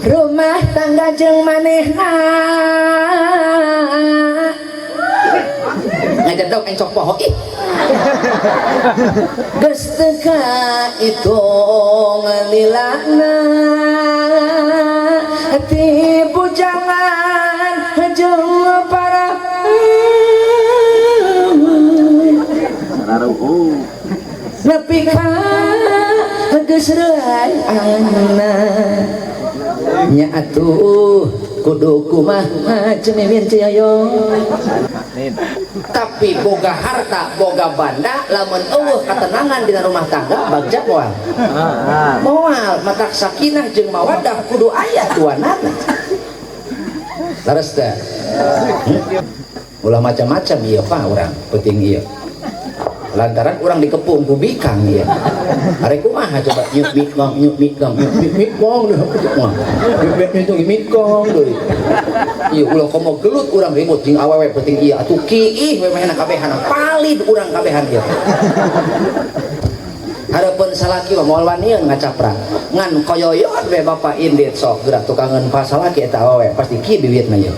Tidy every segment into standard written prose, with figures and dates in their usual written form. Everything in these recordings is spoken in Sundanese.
Rumah tangga jeung manehna ngajedog encok poho ih. Geus teu kaitung lilana ti bujangan jeung para nepi ka geus reuay anak nya atuh kudu kumaha cemiwin ciyoyo. Tapi boga harta boga banda lamun eueuh katenangan dina rumah tangga bagja moal moal matak sakinah jeung mawaddah kudu aya duanana. Leres teh ulah macam-macam ieu pak urang penting ieu lantaran urang dikepung ku bikang ieu. Arek kumaha coba nyuk mikong nyuk mikong nyuk mikong nyuk mikong deui. Ieu ulah komo gelut urang ribut jeung awewe penting ieu atuh kiih we mehna kabehan palid urang kabehan ieu. Hareupeun salaki mah moal wanian ngacaprak ngan koyoyon we bapak indit sok gerak tukangeun pa salaki eta awewe pasti kieu biwitna ieu.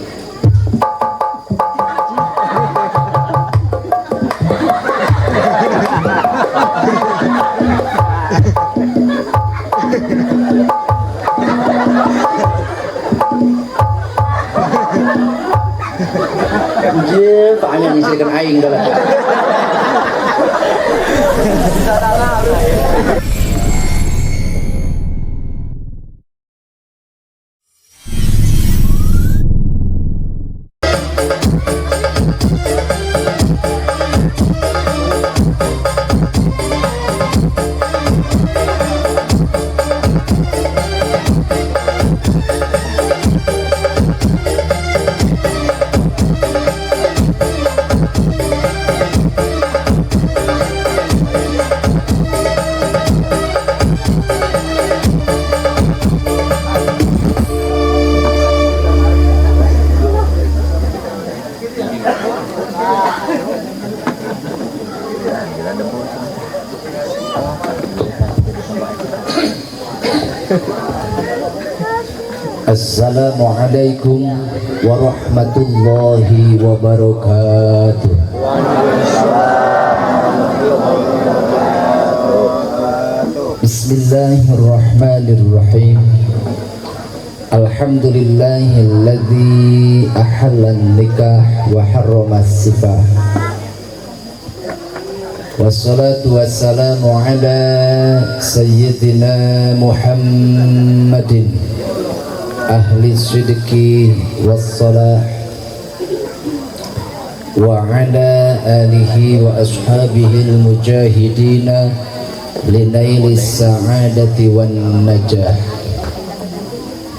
Je, Pak Amin nyisirkan aing dalam. Assalamualaikum warahmatullahi wabarakatuh. Bismillahirrahmanirrahim. Alhamdulillahilladzi ahalla nikah wa harrama sifah. Wassalatu wassalamu ala sayyidina Muhammadin ahli sidqi wassalah wa ala alihi wa ashabihi al-mujahidina linaili sa'adati wan najah.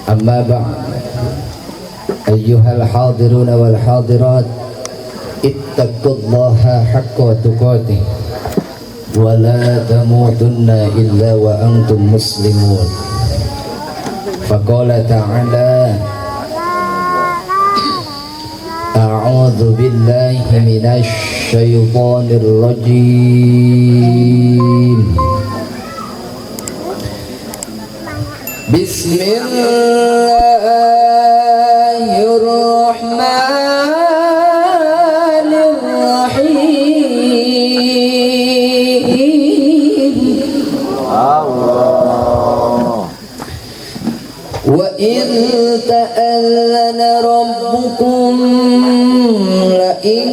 Amma ba'd, ayyuhal hadiruna wal hadirat, ittaqullaha haqqa tuqatih wa la tamutunna illa wa antum muslimun. Faqala ta'ala, a'udzu billahi minasy syaithanir rajim. Bismillahirrahmanirrahim. Allah. Wa in ta'allana rabbukum la in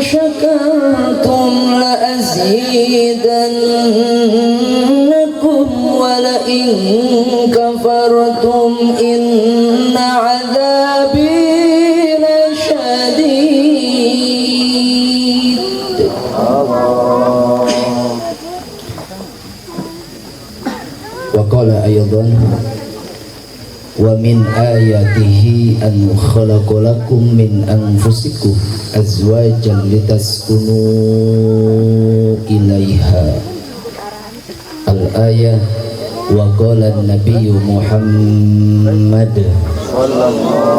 syakartum la azidannakum wa la in kafartum inna 'adzabi lasyadid. Allah. Wa qala aydan wa min ayatihi an khalaqalakum min anfusikum azwajan litaskunu ilaiha. Al-ayah. Wa qala an-nabiyyu Muhammad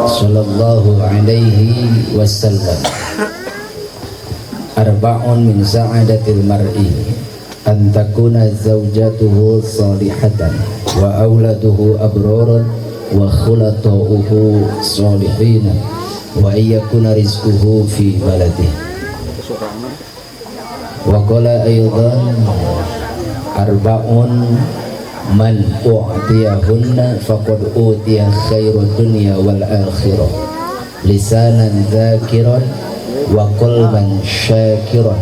sallallahu alaihi wasallam, arba'un min sa'adatil mar'i An takuna zawjatuhu salihatan wa auladuhu abroran wa khulata'uhu salihina wa ayyakuna rizquhu fi baladihi. Wa qala aidan arba'un man u'tiyahunna faqad utiya khairud dunya wal akhirah, lisanan dzakiran wa qalban syakiran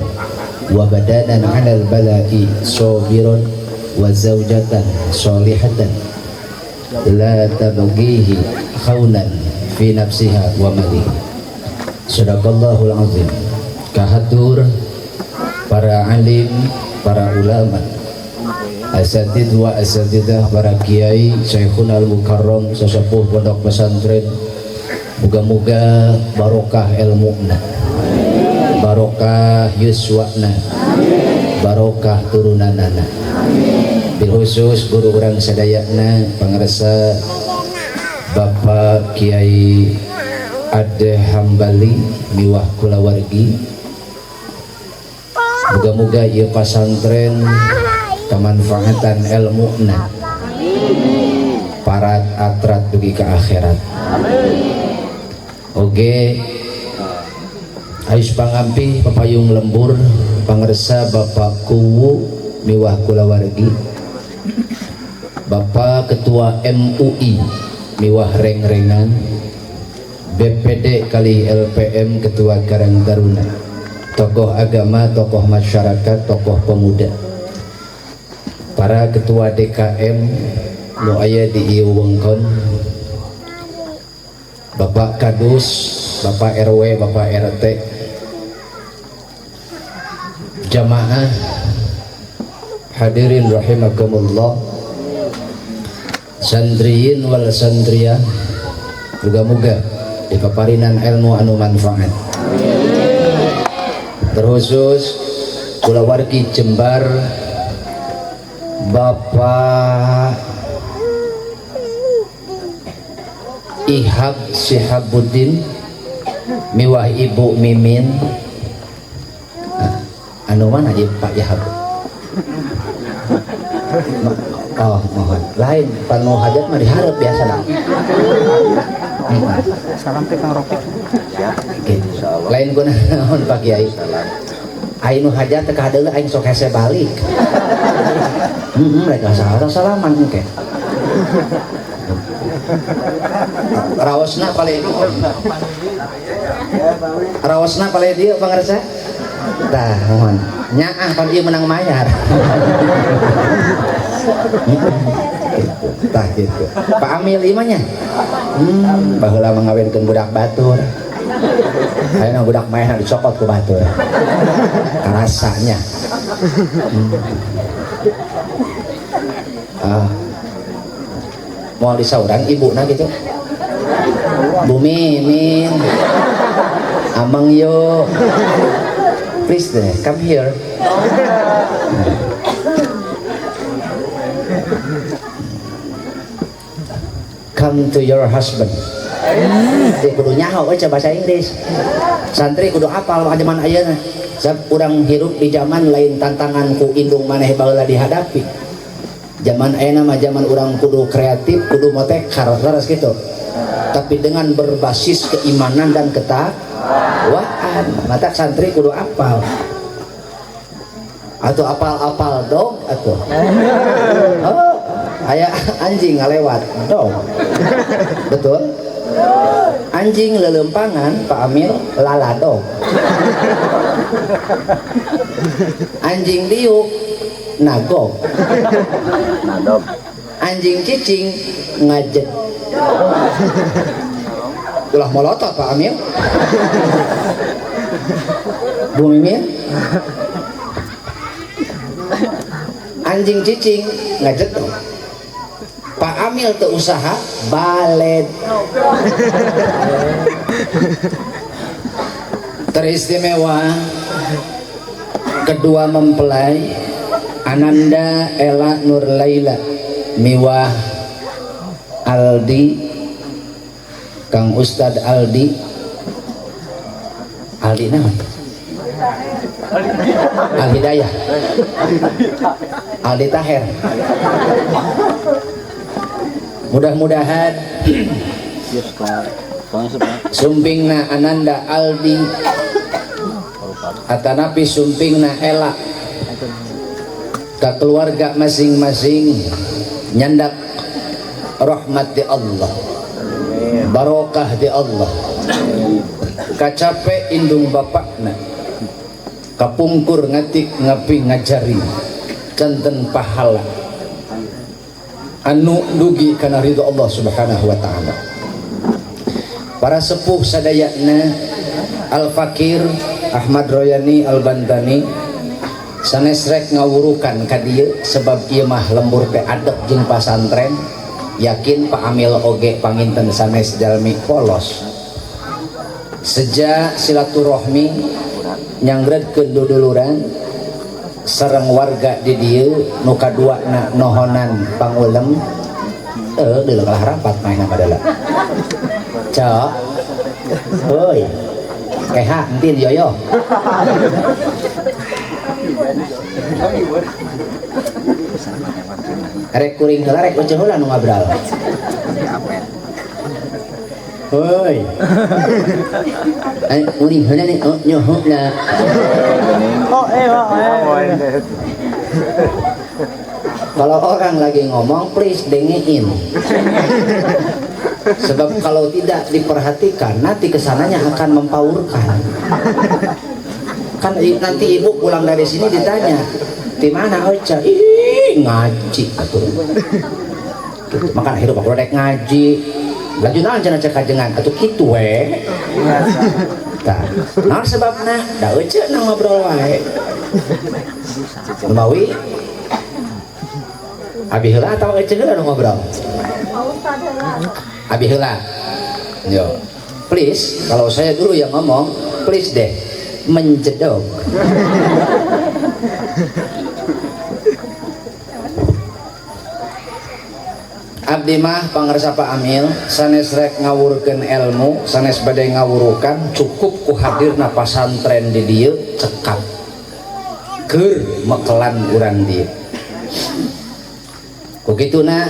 wa badanan 'alal bala'i sabiran wa zawjatan salihatan la tabghihi khawnan fi nafsiha wa malihi. Sadaqallahul azim. Kahatur para alim, para ulama, asatid wa asatidah, para kiai, syekhuna al-mukarram, sesepuh pondok pesantren, muga-muga barokah ilmuna, barokah yuswana, barokah turunanana. Bil khusus guru urang sadayana pangarsa Bapak Kiai Ade Hambali miwah kulawargi, muga-muga ieu pasantren kemanfaatan ilmuna parat atrat dugi ke akhirat. Oge ais pangampi papayung lembur pangersa Bapak Kuwu miwah kulawargi, Bapak Ketua MUI miwah reng-rengan, BPD kali LPM Ketua Karang Taruna, tokoh agama, tokoh masyarakat, tokoh pemuda, para ketua DKM nu aya di ieu wengkon, Bapak Kadus, Bapak RW, Bapak RT, jamaah hadirin rahimakumullah, santriyin wal santriyah, muga-muga dipaparinan ilmu anu manfaat. Terkhusus kulawargi Jembar, Bapak Ihab Sihabuddin miwah Ibu Mimin. Anu mana ieu Pak Ihab? Oh, mohon. Lain panu hajat mah diharap biasa lah. Salam teh Kang Rofik. Siap. Lain guna naon Pak Kiai. Aing nu hajat teh kahadeuleu aing sok hese balik. Heeh, mereka salah salaman engke. Raosna paling raosna paling dieu pangarsa. Tah, mohon. Nyaah pan ieu menang mayar. Tah gitu. Pak Amil ieu mah nya. Baheula mah ngawinkeun budak batur. Ayeuna budak maehna dicokot ku batur. Karasanya. Moal disaurang ibuna gitu. Bu Mimin. Amang yo. Please deh, come here. Come to your husband. Dia kudu nyaho euy bahasa Inggris. Santri kudu apal zaman ayeuna. Sebab urang hirup di zaman lain tantangan ku indung maneh baheula dihadapi. Zaman ayeuna mah zaman urang kudu kreatif, kudu motekar, leres gitu. Tapi dengan berbasis keimanan dan ketakwaan. Mata santri kudu apal. Atau apal-apal dog atau. Oh, aya anjing ngalewat dog. Betul? Anjing lelempangan Pak Amil laladog. Anjing diuk nagog. Anjing cicing ngajet. Ulah molotot Pak Amil. Bu Mimin. Anjing cicing ngajet dong. Pak Amil tuh usaha balet. Teristimewa kedua mempelai Ananda Ella Nurlaila miwah Aldi, Kang Ustad Aldi. Aldi naon? Al Hidayah, Aldi Taher. Mudah-mudahan sumpingna Ananda Aldi atanapi sumpingna Ella ke keluarga masing-masing nyandak rahmat di Allah, barokah di Allah. Kacape indung bapakna kapungkur ngatik ngapi ngajari janten pahala anu dugi kana ridho Allah Subhanahu wa taala. Para sepuh sadayana Al Fakir Ahmad Royani Al Bantani sanes rek ngawurukan ka dieu sebab ieu mah lembur teh adep jeung pasantren. Yakin Pak Amil oge panginten sanes jalmi polos. Sejak silaturahmi nyanggredkeun duduluran sareng warga di dieu nu kaduana nohonan pangulem deuleu kalah rapat maehna padahal. Cok. Heuy. Keha entin yoyo. Rek kuring heula rek ece heula nu ngabral. Heuy. Ai kuring heula nih nyohona. Oh eh. Kalau orang lagi ngomong please dengein. Sebab kalau tidak diperhatikan nanti kesananya akan mempaurkan. Kan nanti ibu pulang dari sini ditanya, di mana Oca? Ih, ngaji atuh. Gitu. Makan hidup aku rek ngaji. Lanjut naon cenah cek kajengan atuh kitu we. Tah, naon sebabna? Da Oca na ngobrol wae. Mawi abi heula atawa Oca heula nu ngobrol? Abi heula. Yo. Please, kalau saya dulu yang ngomong, please deh menjedok. Abdi mah pangarsa Pak Amil sanes rek ngawurkeun ilmu, sanes bade ngawurukan, cukup ku hadirna pasantren di dieu cekap keur mekelan urang dieu. Ku kituna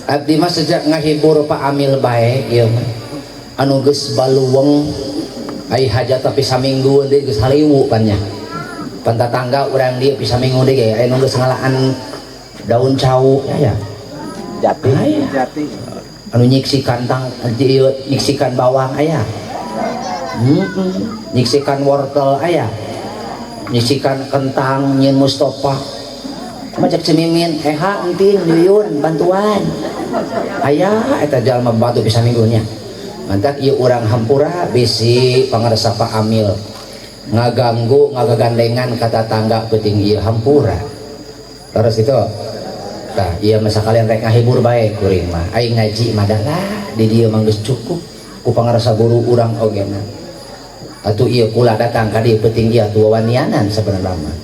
abdi mah sejak ngahibur Pak Amil bae ieu mah anu geus baluweng ai hajat tapi saminggueun deui geus haliwu pan nya. Pan tatangga urang dieu bisa minggu deui ge aya nu geus ngalaan daun cau ya ya. Jati, jati. Anu nyiksikan tang ieu nyiksikan bawang aya. Nyiksikan wortel aya. Nyiksikan kentang nyin Mustafa. Macak cemimin eha entin yuyun bantuan. Aya eta jalma batu bisa minggunya. Mantak ieu urang hampura bisi pangarsa Pak Amil ngaganggu ngagagandengan ka tatangga peuting ieu hampura. Terus itu tah ieu mah sakalian rek ngahibur bae kuring mah. Aing ngaji mah lah di dieu mah geus cukup ku pangarsa guru urang ogena. Atuh ieu kula datang ka dieu peuting ieu atuh wawanianan sabenerna mah.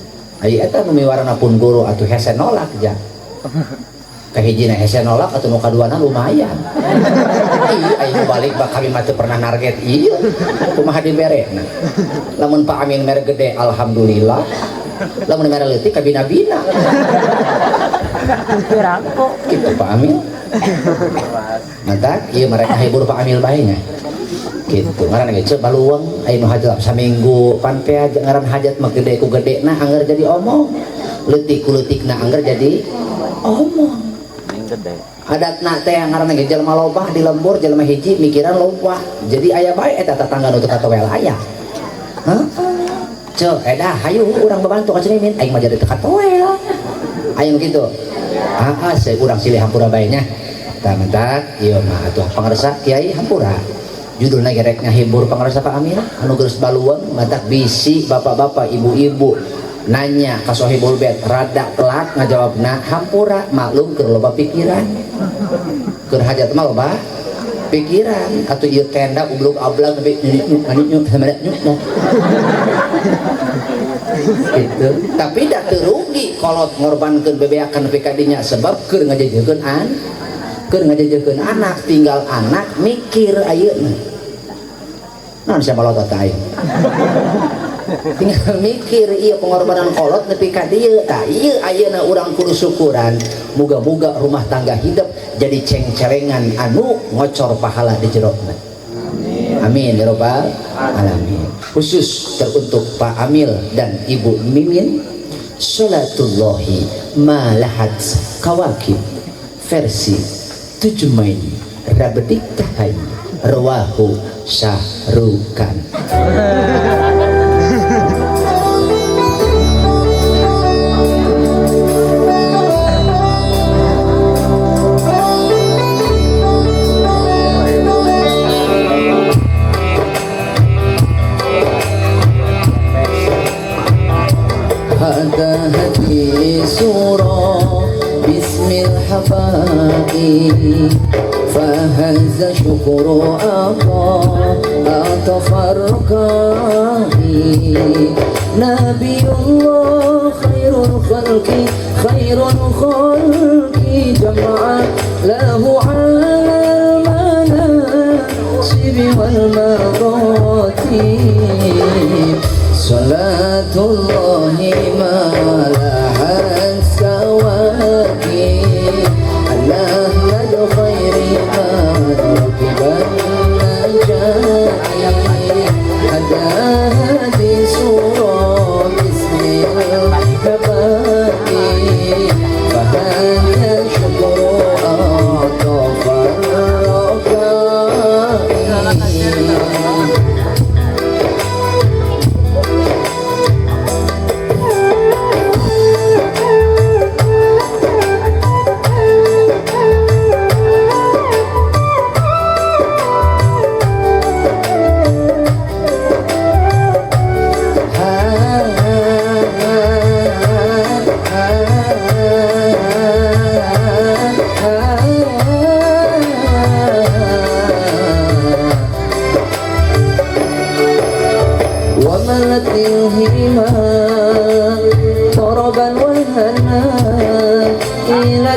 Ai eta nu miwarana pun guru atuh hese nolak ja. Kahijina hese nolak atuh nu kaduana lumayan. Iya aing balik bak kami mah teu pernah narget ieu. Kumaha dibere nah. Lamun Pak Amin mere gede alhamdulillah. Lamun mere leutik kabina-bina. Gitu Pak Amil. Mantak ieu mereka hibur Pak Amil bae nya. Gitu ngaran ge ceu baluweung aya nu hajat saminggu pan teh ngaran hajat mah gede ku gedena anggar jadi omong, leutik ku leutikna anggar jadi omong. Adatna teh ngaran ge jelema lobah di lembur jelema hiji mikiran lobah. Jadi aya bae eta tetangga nu teu katoel aya. Heuh. Ceu edah hayu urang babantu ka Cemimin aing mah jadi teu katoel. Ayo gitu. Ah, saya urang silih hampura bae nya. Tah mentak ieu mah atuh pangarsa kiai hampura. Judulna ge rek ngahibur pangarsa Pak Amir anu geus baluweung matak bisi bapak-bapak ibu-ibu nanya ka sohibul bait rada telat ngajawabna hampura maklum keur loba pikiran. Keur hajat mah loba pikiran atuh ieu tenda ublug ablag nepi nyuk nyuk gitu. Tapi da teu rugi kolot ngorbankeun bebeakan nepi ka dinya sebab keur ngajejekeun an keur ngajejekeun anak tinggal anak mikir ayeuna. Naon sia malotot ka aing. Tinggal mikir ieu pengorbanan kolot nepi ka dieu tah ieu ayeuna urang kudu syukuran. Muga-muga rumah tangga hidup jadi cengcelengan anu ngocor pahala di jerona. Amin ya robbal alamin. Khusus teruntuk Pak Amil dan Ibu Mimin, Sholatullahi malahat kawakib versi 7 Mei Rabedik Tahay Rawahu Syahrukan. Hati surah bismil hafai fahazza syukru atafarqai Nabiyullah khairul khalqi khairul khalqi jama'a lahu 'alal manasibi wal maratib Salatullahi malahan sawaki ala ahmad khairi ma rakiban najati ada hadi surah bismil habati fahadha syukru atafarraqai.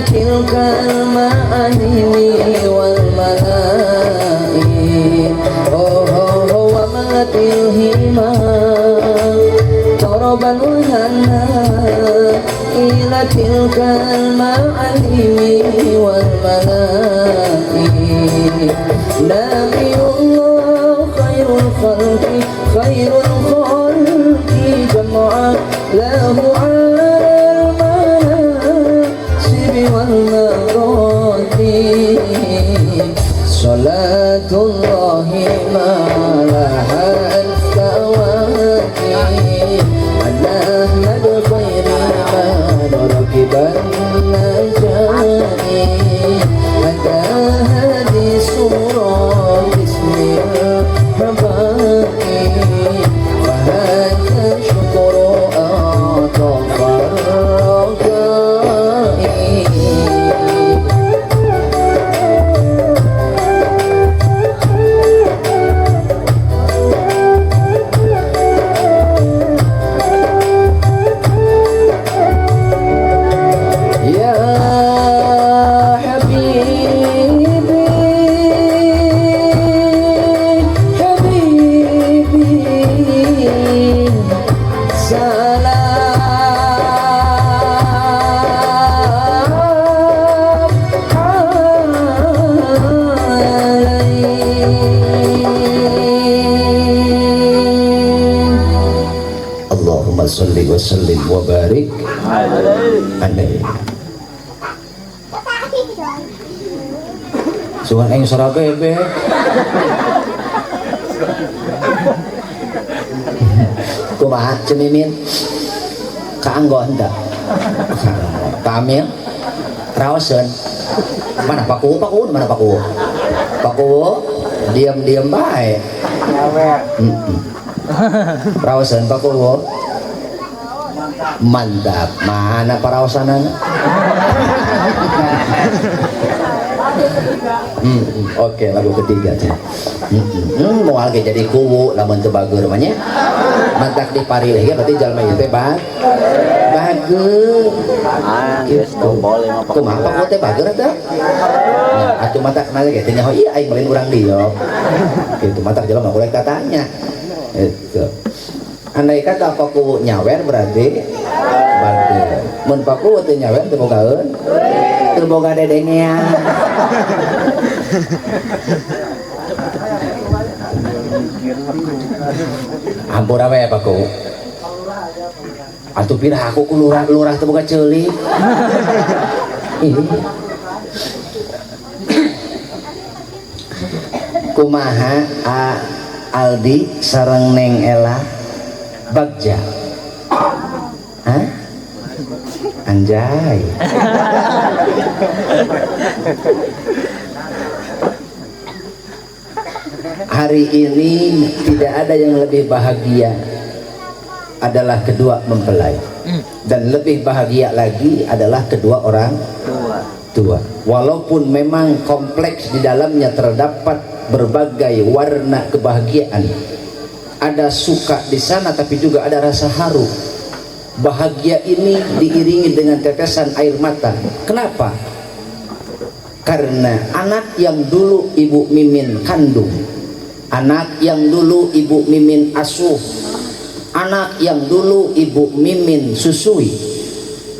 تلك المعاني والملائي وملت الهمة طربا وهنا إلى تلك المعالم والملائي نبي الله خير الخلق خير الخلق جمعا له على والمراتب صلاة الله ما لها الثواتي على أحمد خير ما ركب النجاة هدى هذه سورة باسم الحبائي فهذا شكر أتفرقائي. Salli wa sallim wa barik alaihi. Sugan aing sarabebe. Kumaha Cemimin? Kaanggo henteu? Pamil? Raoseun. Mana Paku? Paku mana Paku? Paku diam-diam bae. Raoseun Paku. Mantap, mana paraosanana? Oke, lagu ketiga teh. Moal ge jadi kuwu lamun teu bager mah nya. Mantak diparileh ge berarti jalma ieu teh bager. Ah, geus tombol mah kumaha Paku teh bager teh? Nah, atuh matak na ge teh nyaho ieu aing lain urang dieu. Kitu matak jelema ulah tatanya. Eta. Andai kata paku nyawer berarti bagus. Mun paku teu nyawer teu bogaeun, teu boga dedengean. Hampura we paku. Atuh pirah aku ku lurah, lurah teu boga ceulik. Ih. Kumaha A Aldi sareng Neng Ella bagja? Hah? Anjay. Hari ini tidak ada yang lebih bahagia adalah kedua mempelai, dan lebih bahagia lagi adalah kedua orang tua. Walaupun memang kompleks di dalamnya terdapat berbagai warna kebahagiaan, ada suka di sana tapi juga ada rasa haru. Bahagia ini diiringi dengan tetesan air mata. Kenapa? Karena anak yang dulu Ibu Mimin kandung, anak yang dulu Ibu Mimin asuh, anak yang dulu Ibu Mimin susui,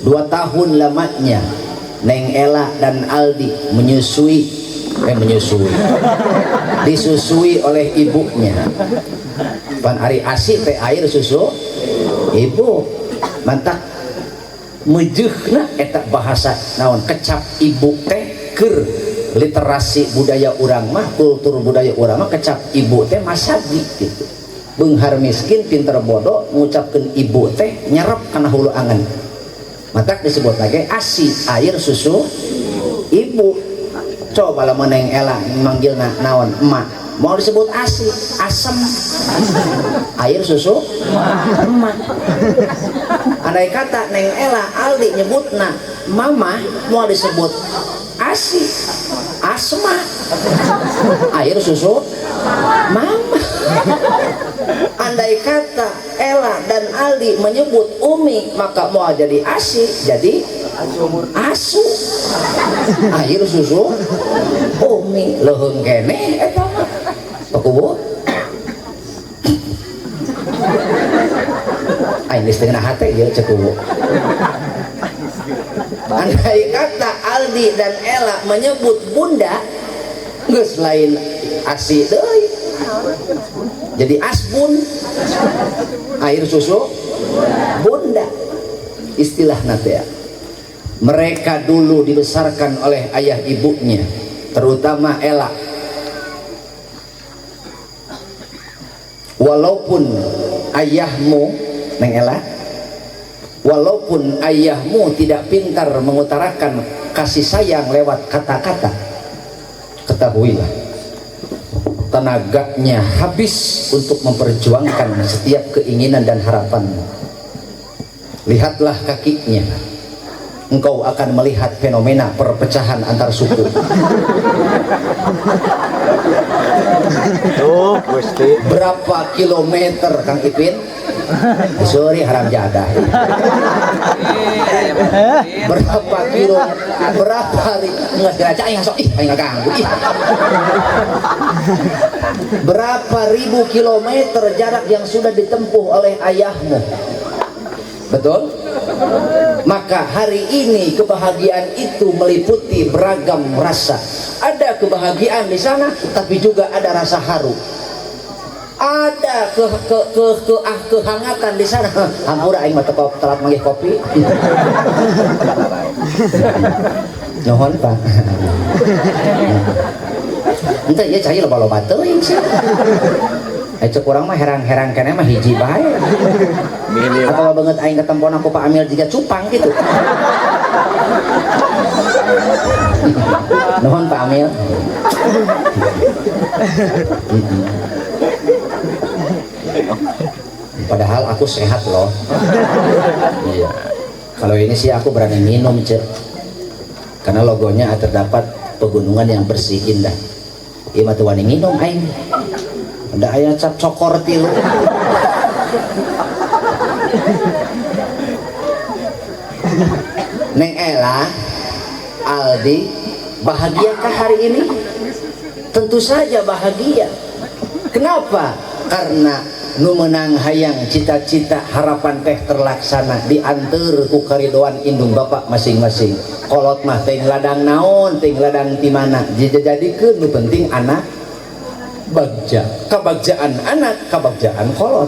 2 tahun lamanya Neng Ella dan Aldi menyusui, disusui oleh ibunya. Pan ari asi teh air susu ibu. Mantak mejeuhna eta bahasa naon kecap ibu teh keur literasi budaya urang mah, kultur budaya urang mah kecap ibu teh masagi gitu. Beunghar miskin pinter bodoh ngucapkeun ibu teh nyerep kana hulu angen. Matak disebut lagi asi air susu ibu. Coba lamun Neng Ella manggilna naon emak, mau disebut asi asem air susu emak. Andai kata Neng Ella Aldi nyebutna mama, mau disebut asi asma air susu mama. Andai kata Ella dan Aldi menyebut umi, maka mau jadi asi jadi asu air susu umi. Leuheung keneh eta mah pakubu aing geus teu hate ieu cek kubu. Andai kata Aldi dan Ella menyebut bunda, geus lain asi deui, jadi asbun air susu bunda istilahna teh. Mereka dulu dibesarkan oleh ayah ibunya, terutama Ella. Walaupun ayahmu, Neng Ella, walaupun ayahmu tidak pintar mengutarakan kasih sayang lewat kata-kata, ketahuilah tenaganya habis untuk memperjuangkan setiap keinginan dan harapanmu. Lihatlah kakinya, engkau akan melihat fenomena perpecahan antar suku. Tuh, Gusti. Berapa kilometer Kang Ipin? Sorry haram jadah. Berapa kilo? Berapa hari? Enggak diraca aing sok ih aing ganggu ih. Berapa ribu kilometer jarak yang sudah ditempuh oleh ayahmu? Betul? Maka hari ini kebahagiaan itu meliputi beragam rasa. Ada kebahagiaan di sana, tapi juga ada rasa haru. Ada kehangatan di sana. Hampura aing mah telat manggih kopi. Nuhun Pak. Henteu ieu cai loba-loba teuing sih. Cek urang mah herang-herang keneh mah hiji bae. Atau banget aing ketempon aku Pak Amil jiga cupang gitu. Nuhun Pak Amil. Padahal aku sehat loh. Iya. Kalau ini sih aku berani minum, Cek. Karena logonya terdapat pegunungan yang bersih indah. Ieu mah teu wani minum aing. Ada aya cap cokor tilu. Neng Ella, Aldi, bahagiakah hari ini? Tentu saja bahagia. Kenapa? Karena Nu menang hayang cita-cita harapan teh terlaksana dianteur ku karidoan indung bapak masing-masing. Kolot mah teuing ladang naon, teuing ladang ti mana, dijadikeun nu penting anak bagja. Kabagjaan anak, kabagjaan kolot.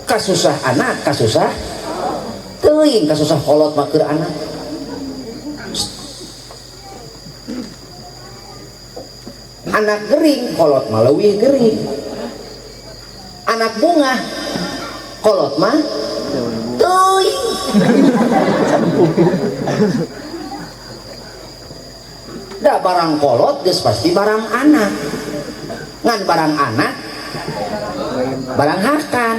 Kasusah anak, kasusah teuing, kasusah kolot mah keur anak. Anak gering, kolot mah leuwih gering. Anak bunga, kolot mah teuing. Da barang kolot geus pasti barang anak. Ngan barang anak barang hakan.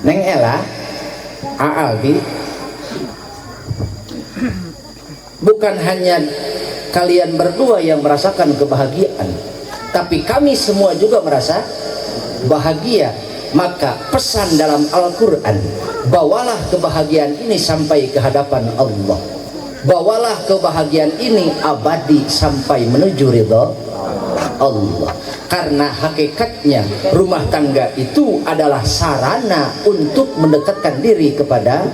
Neng Ella, Aaldi, bukan hanya kalian berdua yang merasakan kebahagiaan, tapi kami semua juga merasa bahagia. Maka pesan dalam Al-Quran, bawalah kebahagiaan ini sampai ke hadapan Allah. Bawalah kebahagiaan ini abadi sampai menuju ridha Allah. Karena hakikatnya rumah tangga itu adalah sarana untuk mendekatkan diri kepada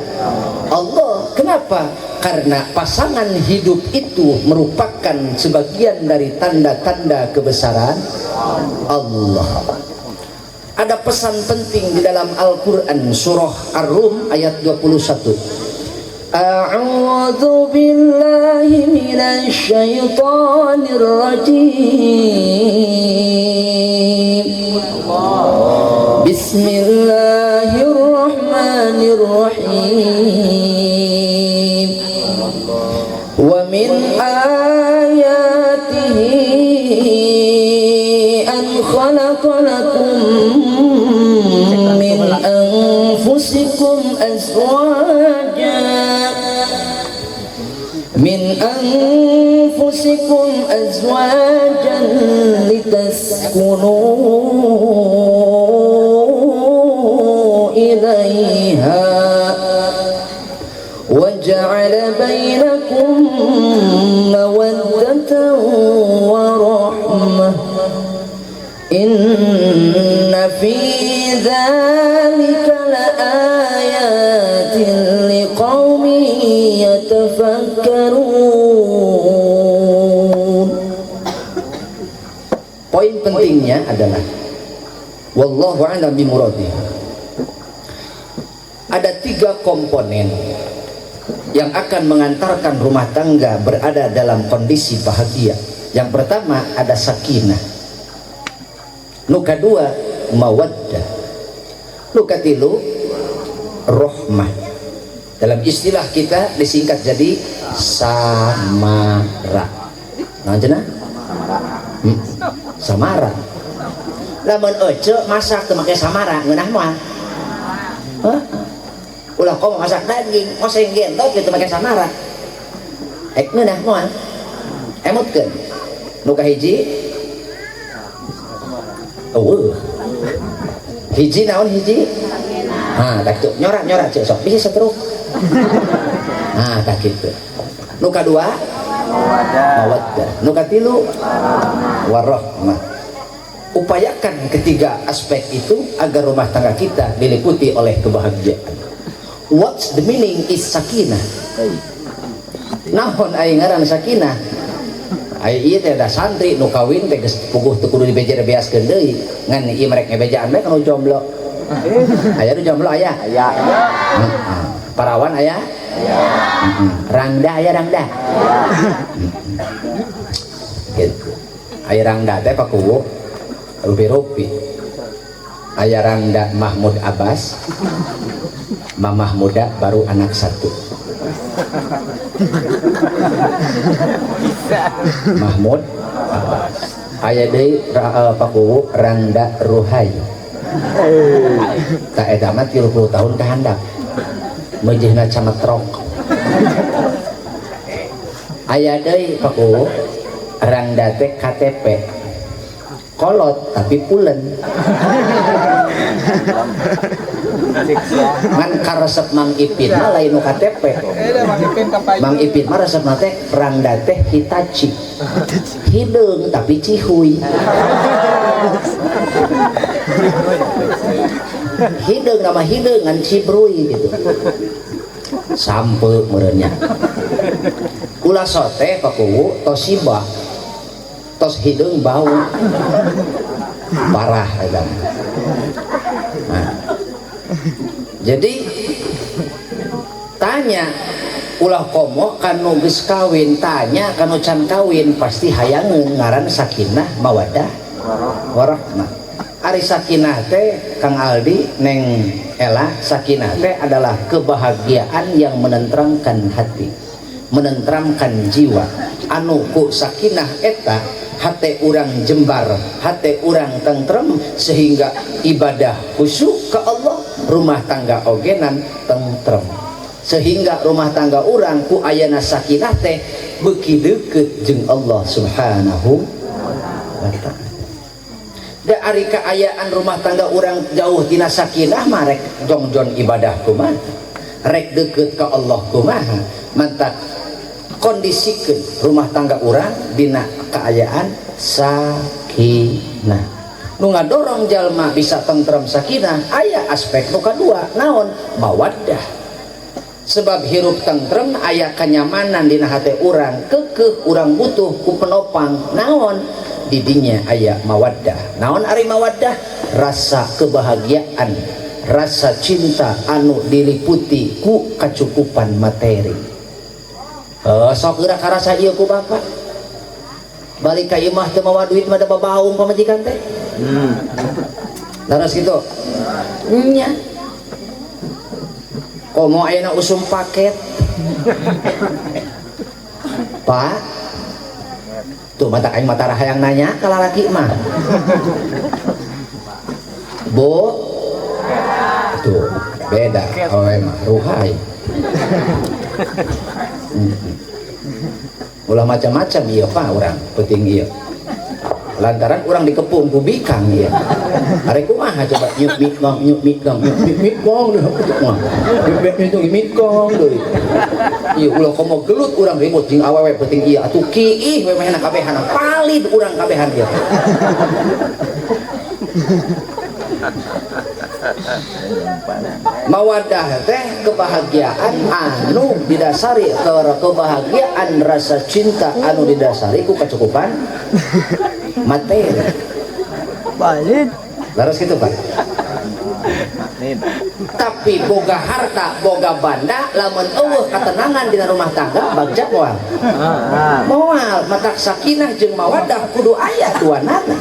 Allah. Kenapa? Karena pasangan hidup itu merupakan sebagian dari tanda-tanda kebesaran Allah. Ada pesan penting di dalam Al-Quran surah Ar-Rum ayat 21. A'udzu billahi minasy syaithanir rajim. Bismillahirrahmanirrahim. Wa min ayatihi an khalaqa lakum min anfusikum azwaja min anfusikum azwajan litaskunu ilaiha wa ja'ala bainakum mawaddatan wa rahmah. Inna fi dzalika laayatin liqaumin yatafakkarun. Poin pentingnya adalah wallahu a'lam bimuradi. Ada tiga komponen yang akan mengantarkan rumah tangga berada dalam kondisi bahagia. Yang pertama ada sakinah. Nu kadua mawaddah, nu katilu rohmah. Dalam istilah kita disingkat jadi samara. Naon cenah? Samara. Lamun ece masak teu make samara ngeunah moal. Hah? Ulah komo masak daging, oseng gentot teu make samara. Ek ngeunah moal. Emutkeun. Nu kahiji eueuh. Hiji naon hiji? Ha, tak kitu. Nyorak-nyorak cek sok bisa setruk. Nah, tak kitu. Nu kadua mawaddah. Nu katilu warahmah. Upayakan ketiga aspek itu agar rumah tangga kita diliputi oleh kebahagiaan. What's the meaning is sakinah? Naon aing ngaran sakinah? Ai ieu teh da santri nu kawin teh geus puguh teu kudu dibejer-beaskeun deui. Ngan ieu merek ngebejaan bae kanu jomblo. Aya nu jomblo aya? Aya. Heeh. Parawan aya? Aya. Rangda aya rangda? Gitu. Aya rangda teh pakuwu rupi-rupi. Aya rangda Mahmud Abbas. Mamah muda baru anak satu. Mahmud Abbas. Aya deui pakuwu Rangda Ruhayu. Tak eta mah 30 tahun ka handap. Meujeuhna cametrok. Aya deui pakuwu Rangda teh KTP. Kolot tapi pulen. Ngan karesep Mang Ipin mah lain nu KTP. Mang Ipin mah resepna teh rangda teh Hitachi. Hideung tapi cihuy. Hideung nama hideung ngan cibruy gitu. Sampe meureunnya. Ulah sote Pak Kuwu Toshiba. Tos hideung bau. Parah eta. Nah. Jadi tanya ulah komo kanu geus kawin, tanya kanu can kawin pasti hayangeun ngaran sakinah mawaddah warahmah. Ari sakinah teh Kang Aldi Neng Ella, sakinah teh adalah kebahagiaan yang menenteramkan hati, menenteramkan jiwa. Anu ku sakinah eta hate urang jembar, hate urang tentrem sehingga ibadah khusyuk ke Allah, rumah tangga ogenan tentrem. Sehingga rumah tangga urang ku ayana sakinah teh beuki deukeut jeung Allah Subhanahu wa ta'ala. Da ari kaayaan rumah tangga urang jauh tina sakinah mah rek jongjon ibadah kumaha, rek deukeut ka Allah kumaha. Mantak kondisikeun rumah tangga urang dina kaayaan sakinah. Nu ngadorong jalma bisa tentrem sakinah aya aspek nu kadua naon? Mawaddah. Sebab hirup tentrem aya kanyamanan dina hate urang, keukeuh urang butuh ku penopang naon? Didinya aya mawaddah. Naon ari mawaddah? Rasa kebahagiaan, rasa cinta anu diliputi ku kacukupan materi. Sok geura karasa ieu ku bapak. Balik ka imah teu mawa duit mah da babaung pamajikan teh. Leres kitu. Nya. Komo ayeuna usum paket. Pak, tuh mata aing mata hayang nanya ka lalaki mah. Bu, tuh beda awewe mah ruhai. Ulah macam-macam ieu Pak urang penting ieu. Lantaran urang dikepung ku bikang ieu. Arek kumaha coba nyuk mikong nyuk mikong nyuk mikong nyuk mikong deui. Ieu ulah komo gelut urang ribut jeung awewe penting ieu atuh kiih we mehna kabehan palid urang kabehan ieu. Mawaddah teh kebahagiaan anu didasari kebahagiaan rasa cinta anu didasari ku kecukupan materi. Balik. Laras gitu Pak. Tapi boga harta, boga banda, lamun eueuh katenangan dina rumah tangga bagja moal. Moal matak sakinah jeung mawaddah kudu aya duanana.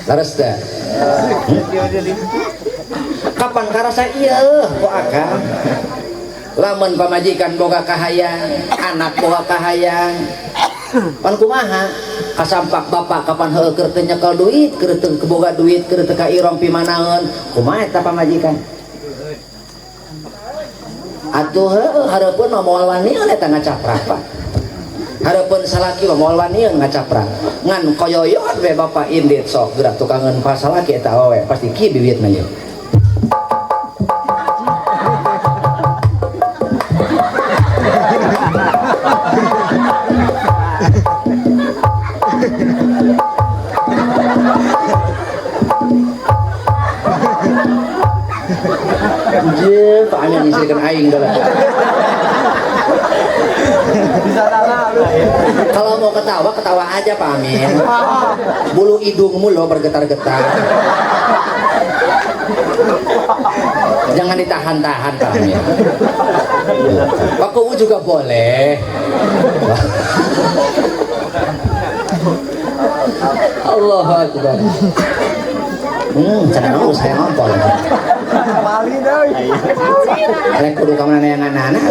Laras teh. Kapan karasa ieu ku akang? Lamun pamajikan boga kahayang, anak boga kahayang. Pan kumaha? Kasampak bapak kapan heueuh keur teu nyekel duit, keur teu boga duit, keur teu ka irong pimanaeun. Kumaha eta pamajikan? Atuh heueuh hareupeun mah moal wanian eta ngacaprak Pak. Hareupeun salaki mah moal wanian ngacaprak. Ngan koyoyon we bapak indit sok geura tukangeun pa salaki eta awewe pasti kieu biwitna ieu. Je, Pak Amin nyisirkan aing dalam. Kalau mau ketawa, ketawa aja Pak Amin. Bulu hidungmu loh bergetar-getar. Jangan ditahan-tahan Pak Amin. Pak Kuwu juga boleh. Allahu Akbar. Cara nunggu saya ngompol. Rek kudu ka mana yang anak-anak.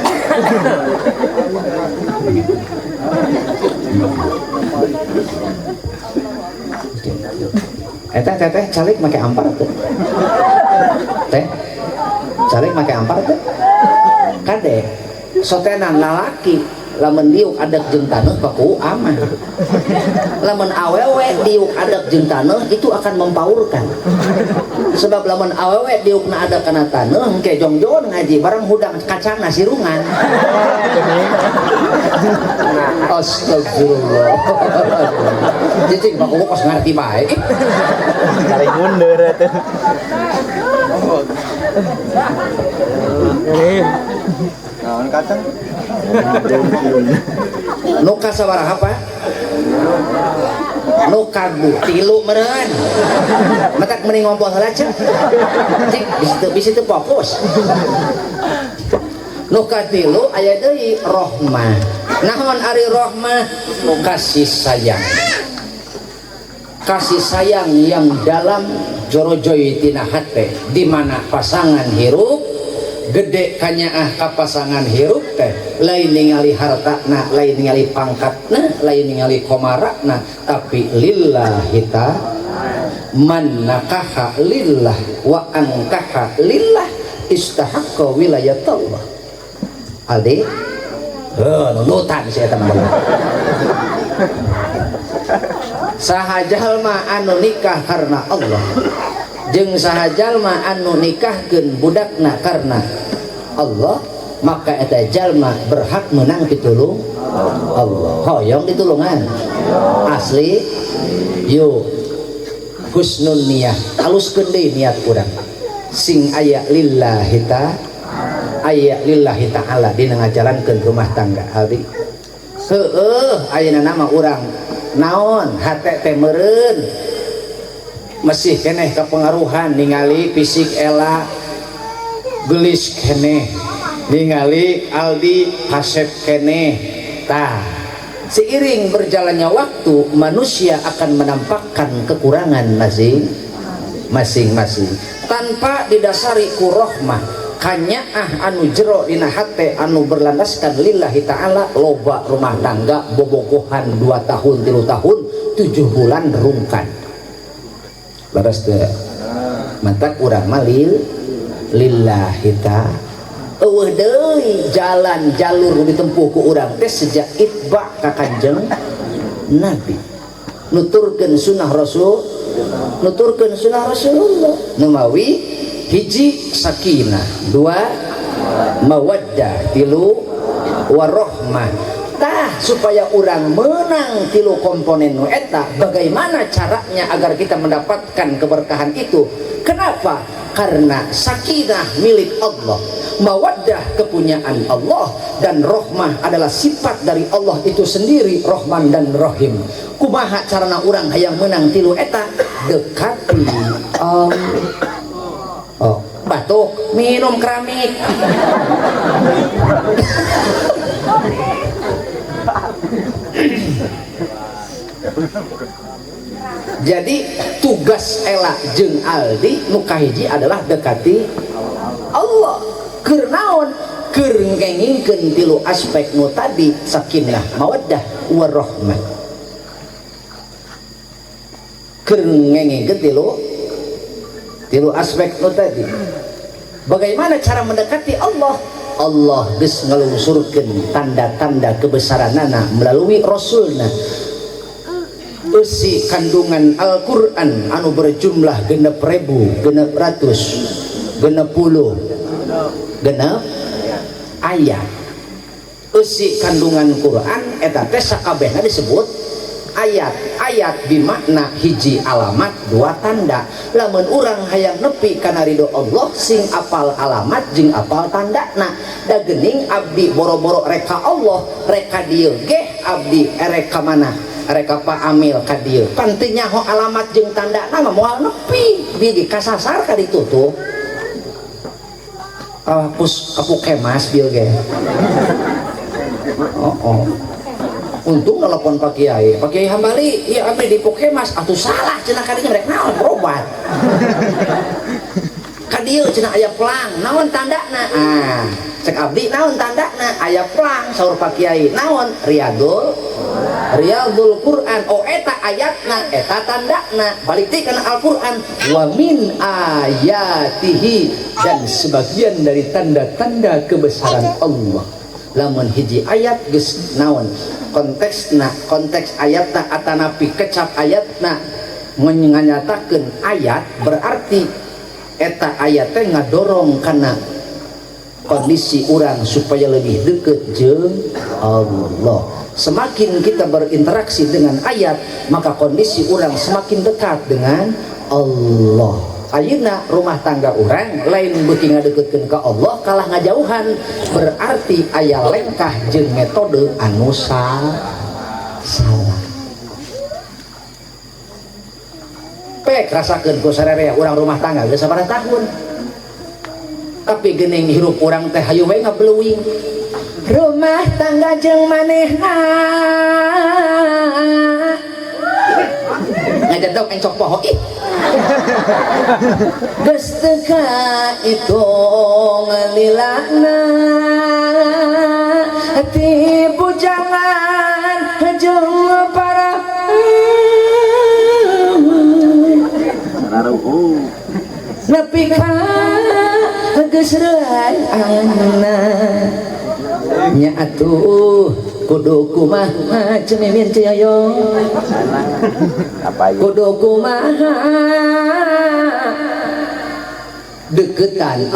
Eta teteh calik make ampar tuh. Teh calik make ampar tuh. Kade sotenan lalaki Lamun diuk adek jeung taneuh paku aman. Lamun awewe diuk adek jeung taneuh itu akan mempaurkan. Sebab lamun awewe diukna adek kana taneuh engke jongjon ngaji bareng hudang kacangna sirungan. Astagfirullah. Cicing paku kos ngarti bae. Kali mundur atuh. Naon kacang? Nu kasabaraha Pak? Nu kagu tilu meureun. Matak mending ngompol heula cek. Cik bisi teu fokus. Nu katilu aya deui rohmah. Naon ari rohmah? Kasih sayang. Kasih sayang yang dalam jorojoy tina hate di mana pasangan hirup gede kanyaah ka pasangan hirup teh lain ningali hartana, lain ningali pangkatna, lain ningali komarana, tapi lillahi ta'ala. Man nakaha lillah wa ankaha lillah istahaqqa wilayatullah. Aldi heuh nundutan si eta mah. Saha jalma anu nikah karena Allah jeung saha jalma anu nikahkeun budakna karena Allah, maka eta jalma berhak menang pitulung Allah. Hoyong ditulungan asli yuk husnun niyah, aluskeun deui niat urang sing aya lillahi ta'ala, aya lillahi ta'ala dina ngajalankeun rumah tangga. Abdi heueuh ayeuna nama urang naon hate teh meureun masih keneh kapengaruhan ningali fisik Ela gelis keneh, ningali Aldi kasep keneh. Tah seiring berjalannya waktu manusia akan menampakkan kekurangan masing-masing tanpa didasari ku rohmah kanyaah anu jero dina hate anu berlandaskan lillahi ta'ala. Loba rumah tangga bobogohan 2 tahun 3 tahun 7 bulan rungkan. Leres teu? Mantak urang mah lillahi ta'ala. Eueuh deui jalan jalur nu ditempuh ku urang teh sejak itba ka Kanjeng Nabi, nuturkeun sunnah Rasul, nuturkeun sunnah Rasulullah. Numawi hiji sakinah, 2 mawaddah, 3 warohmah. Tah supaya urang menang 3 komponen nu eta, bagaimana caranya agar kita mendapatkan keberkahan itu? Kenapa? Karena sakinah milik Allah, mawaddah kepunyaan Allah, dan rohmah adalah sifat dari Allah itu sendiri, Rohman dan Rohim. Kumaha carana urang hayang menang 3 eta? Dekati Allah. Oh, batuk, minum keramik. Jadi tugas Ela jeung Aldi nu kahiji adalah dekati Allah. Keur naon? Keur ngengingkeun 3 aspek nu tadi, sakinah, mawaddah, warahmah. Keur ngengingkeun tilu aspek nu tadi. Bagaimana cara mendekati Allah? Allah geus ngalungsurkeun tanda-tanda kebesaranana melalui Rasulna. Eusi kandungan Al-Qur'an anu berjumlah 6.666 ayat. Eusi kandungan Quran eta teh sakabehna disebut ayat. Ayat bimakna hiji alamat, 2 tanda. Lamun urang hayang nepi kana ridho Allah sing apal alamat jeung apal tandana. Da geuning abdi boro-boro reka Allah, reka dieu geh abdi erek ka mana? Reka Pak Amil ka dieu. Pan teu nyaho alamat jeung tandana mah moal nepi. Bigi kasasar ka ditu tuh. Pus kapukemas bieu ge. Oh, oh. Untung nelpon Pak Kiai, Pak Kiai Hambali, iya abdi di Pukemas, atuh salah cenah kadinya rek naon berobat. Ka dieu cenah aya pelang, naon tandana? Ah, cek abdi naon tandana? Aya pelang saur Pak Kiai, naon? Riyadul Quran. Oh eta ayatna, eta tandana. Balik deui kana Al-Qur'an, wa min ayatihi, dan sebagian dari tanda-tanda kebesaran Allah. Lamun hiji ayat geus naon konteksna, konteks ayatna atanapi kecap ayatna nganyatakeun ayat, berarti eta ayat teh ngadorong kana kondisi urang supaya lebih deket jeung Allah. Semakin kita berinteraksi dengan ayat, maka kondisi urang semakin dekat dengan Allah. Ayeuna rumah tangga urang lain beuki ngadeukeutkeun ka Allah, kalah ngajauhan, berarti aya lengkah jeung metode anu salah. Pek rasakeun ku sararea urang rumah tangga geus sabaraha tahun, tapi geuning hirup urang teh hayu we ngabeleuing rumah tangga jeung manehna ngajedog encok poho ih geus teu kaitung lilana ti bujangan jeung para nepi ka geus reuana nya atuh kudu kumaha cemimin ciyoyo kudu kumaha deketan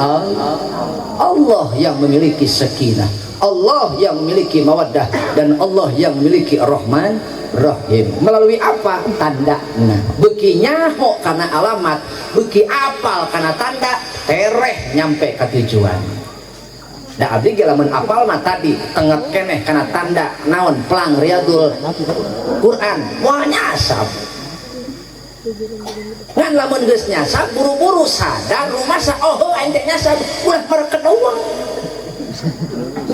Allah yang memiliki sakinah, Allah yang memiliki mawaddah, dan Allah yang memiliki Rahman Rahim. Melalui apa? Tanda. Nah, beuki nyaho kana alamat, beuki apal kana tanda, tereh nyampe ke tujuan. Da abdi ge lamun apal mah tadi tenget keneh kana tanda naon pelang Riyadul Quran, moal nyasab. Ngan lamun geus nyasab buru-buru sadar rumasa oh aing teh nyasab ulah perkedeuang.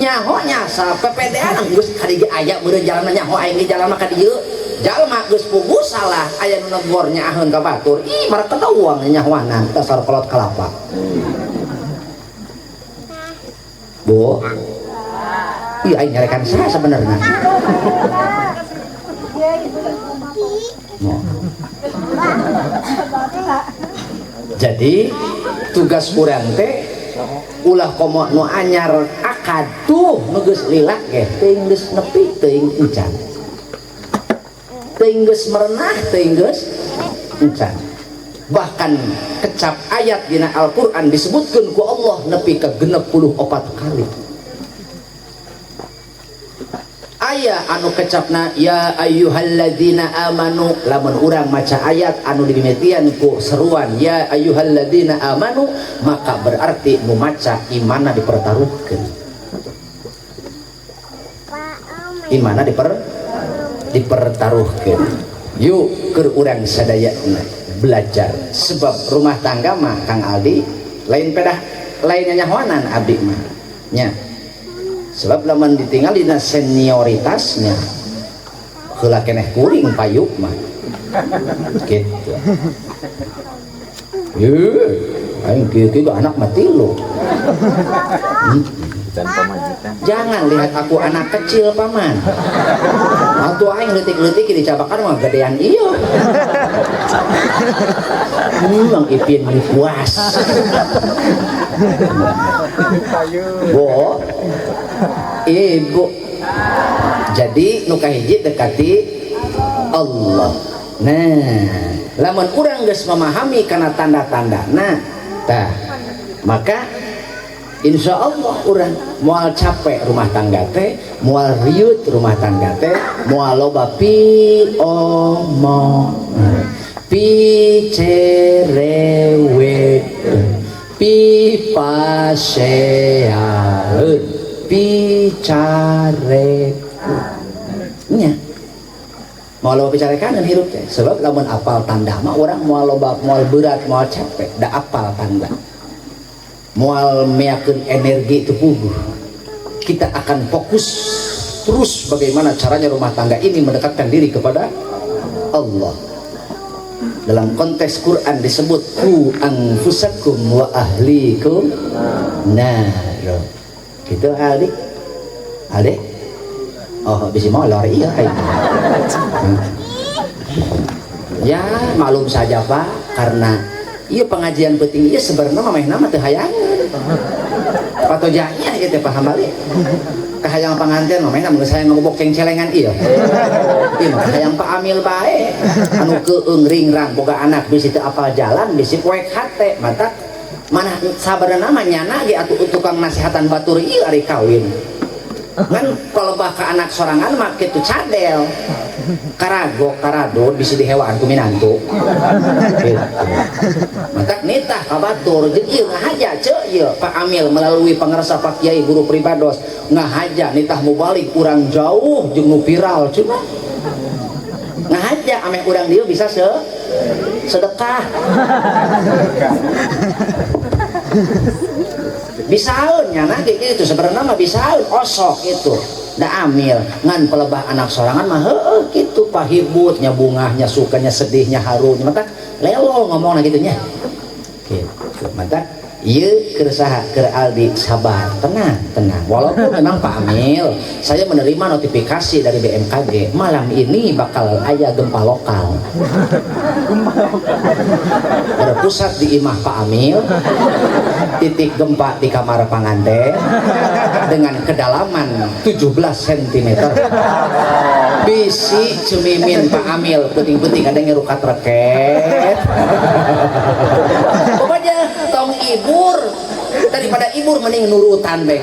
Nyaho nyasab PPDA geus ka dieu aya meureun jalan nyaho aing di jalan mah ka dieu. Jalma geus puguh salah aya nu negor nyaaheun ka batur. Ih markedeuang nyahoanan dasar kolot kalapa. Bu, iya aing nyarekan saya sebenarnya. Jadi tugas urang teh ulah komo nu anyar akad tuh nu geus lila ge teuing geus nepi teuing encan. Teuing geus merenah teuing geus encan. Bahkan kecap ayat dina Al-Qur'an disebutkeun ku Allah nepi ka 64 kali. Aya anu kecapna ya ayyuhalladzina amanu, lamun urang maca ayat anu dimimitian ku seruan ya ayyuhalladzina amanu, maka berarti nu maca imanna dipertaruhkeun. Imanna dipertaruhkeun. Yuk keur urang sadayana belajar, sebab rumah tangga mah Kang Aldi lain pedah lain nyahoanan abdi mah nya. Sebab lamun ditinggal dina senioritasnya heula keneh kuring payuk mah gitu. Aing kieu-kieu anak mah tilu. Jangan lihat aku anak kecil paman. Atuh aing leutik-leutik dicabakan mah gedean ieu. Mang Ipin puas. Bo, ibu. Jadi nu kahiji dekati Allah. Nah, lamun urang geus memahami kana tanda-tanda, nah, tah, maka insya Allah urang moal capek rumah tangga teh, moal riut rumah tangga teh, moal loba pi omong, pi cerewet, pi paseaeun, pi carek nya. Moal loba picarekaneun hirup teh, sebab lamun apal tanda mah urang moal loba, moal berat, moal capek, da apal tanda. Moal meakeun energi itu puguh. Kita akan fokus terus bagaimana caranya rumah tangga ini mendekatkan diri kepada Allah. Dalam konteks Quran disebut ku anfusakum wa ahlikum nar. Gitu adik. Adik. Oh, bisa molor iya kayak. Ya, malum saja Pak, karena iya pengajian penting iya sebenarnya mah nama teu hayangeun. Patojanya ieu teh paham balik. Kahayang panganten mah mainan geus hayang ngobok cengcelengan ieu. Ieu mah kahayang Pak Amil bae. Anu keung ringrang boga anak bisi teu apal jalan bisi poek hate matak mana sabarna mah nyana ge atuh tukang nasihatan batur ieu ari kawin. Kan palebah ka anak sorangan mah kitu cadel. Karago karadon bisi dihewaan ku minantu. Gitu. Matak nitah ka batur jeung ieu ngahaja ceu ieu Pak Amil melalui pangersa Pak Kiai guru pribados ngahaja nitah mubalik urang jauh jeung nu viral cenah. Ngahaja ameh urang dieu bisa sedekah. Bisaeun nyana ge kitu sebenarnya mah bisaeun osok itu. Da amil ngan pelebah anak sorangan mah heueuh kitu pahibutnya bungahnya sukanya sedihnya harunya matak lelo ngomongna kitu nya. Kitu matak ieu keur saha keur Aldi sabar tenang tenang walaupun memang Pak Amil saya menerima notifikasi dari BMKG malam ini bakal aya gempa lokal. Berpusat di imah Pak Amil, titik gempa di kamar panganten dengan kedalaman 17 cm. Bisi cemimin Pak Amil puting-puting ada ngerukat reket. Pokoknya tong ibur daripada ibur mending nurutan bae.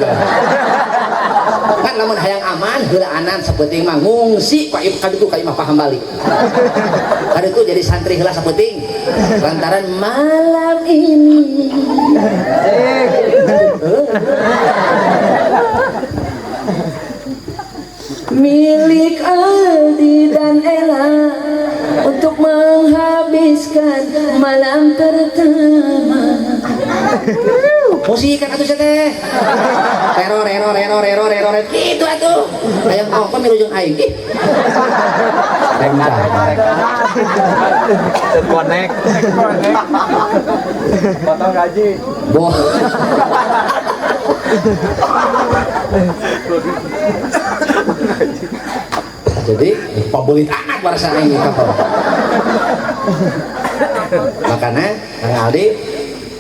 Kan lamun hayang aman heulaanan sapenting mah ngungsi Pak Ibu kaditu ka imah Pak Hambali. Kaditu jadi santri heula sapenting lantaran malam ini milik Aldi dan Ella untuk menghabiskan malam pertama. Musik kan atuh teh. Teror error error error error gitu atuh. Hayang ongko milu jeung aing ih. Terkonek. Potong gaji. Boh. Jadi pabelit anak barasa aing kapal. Makanya Kang Aldi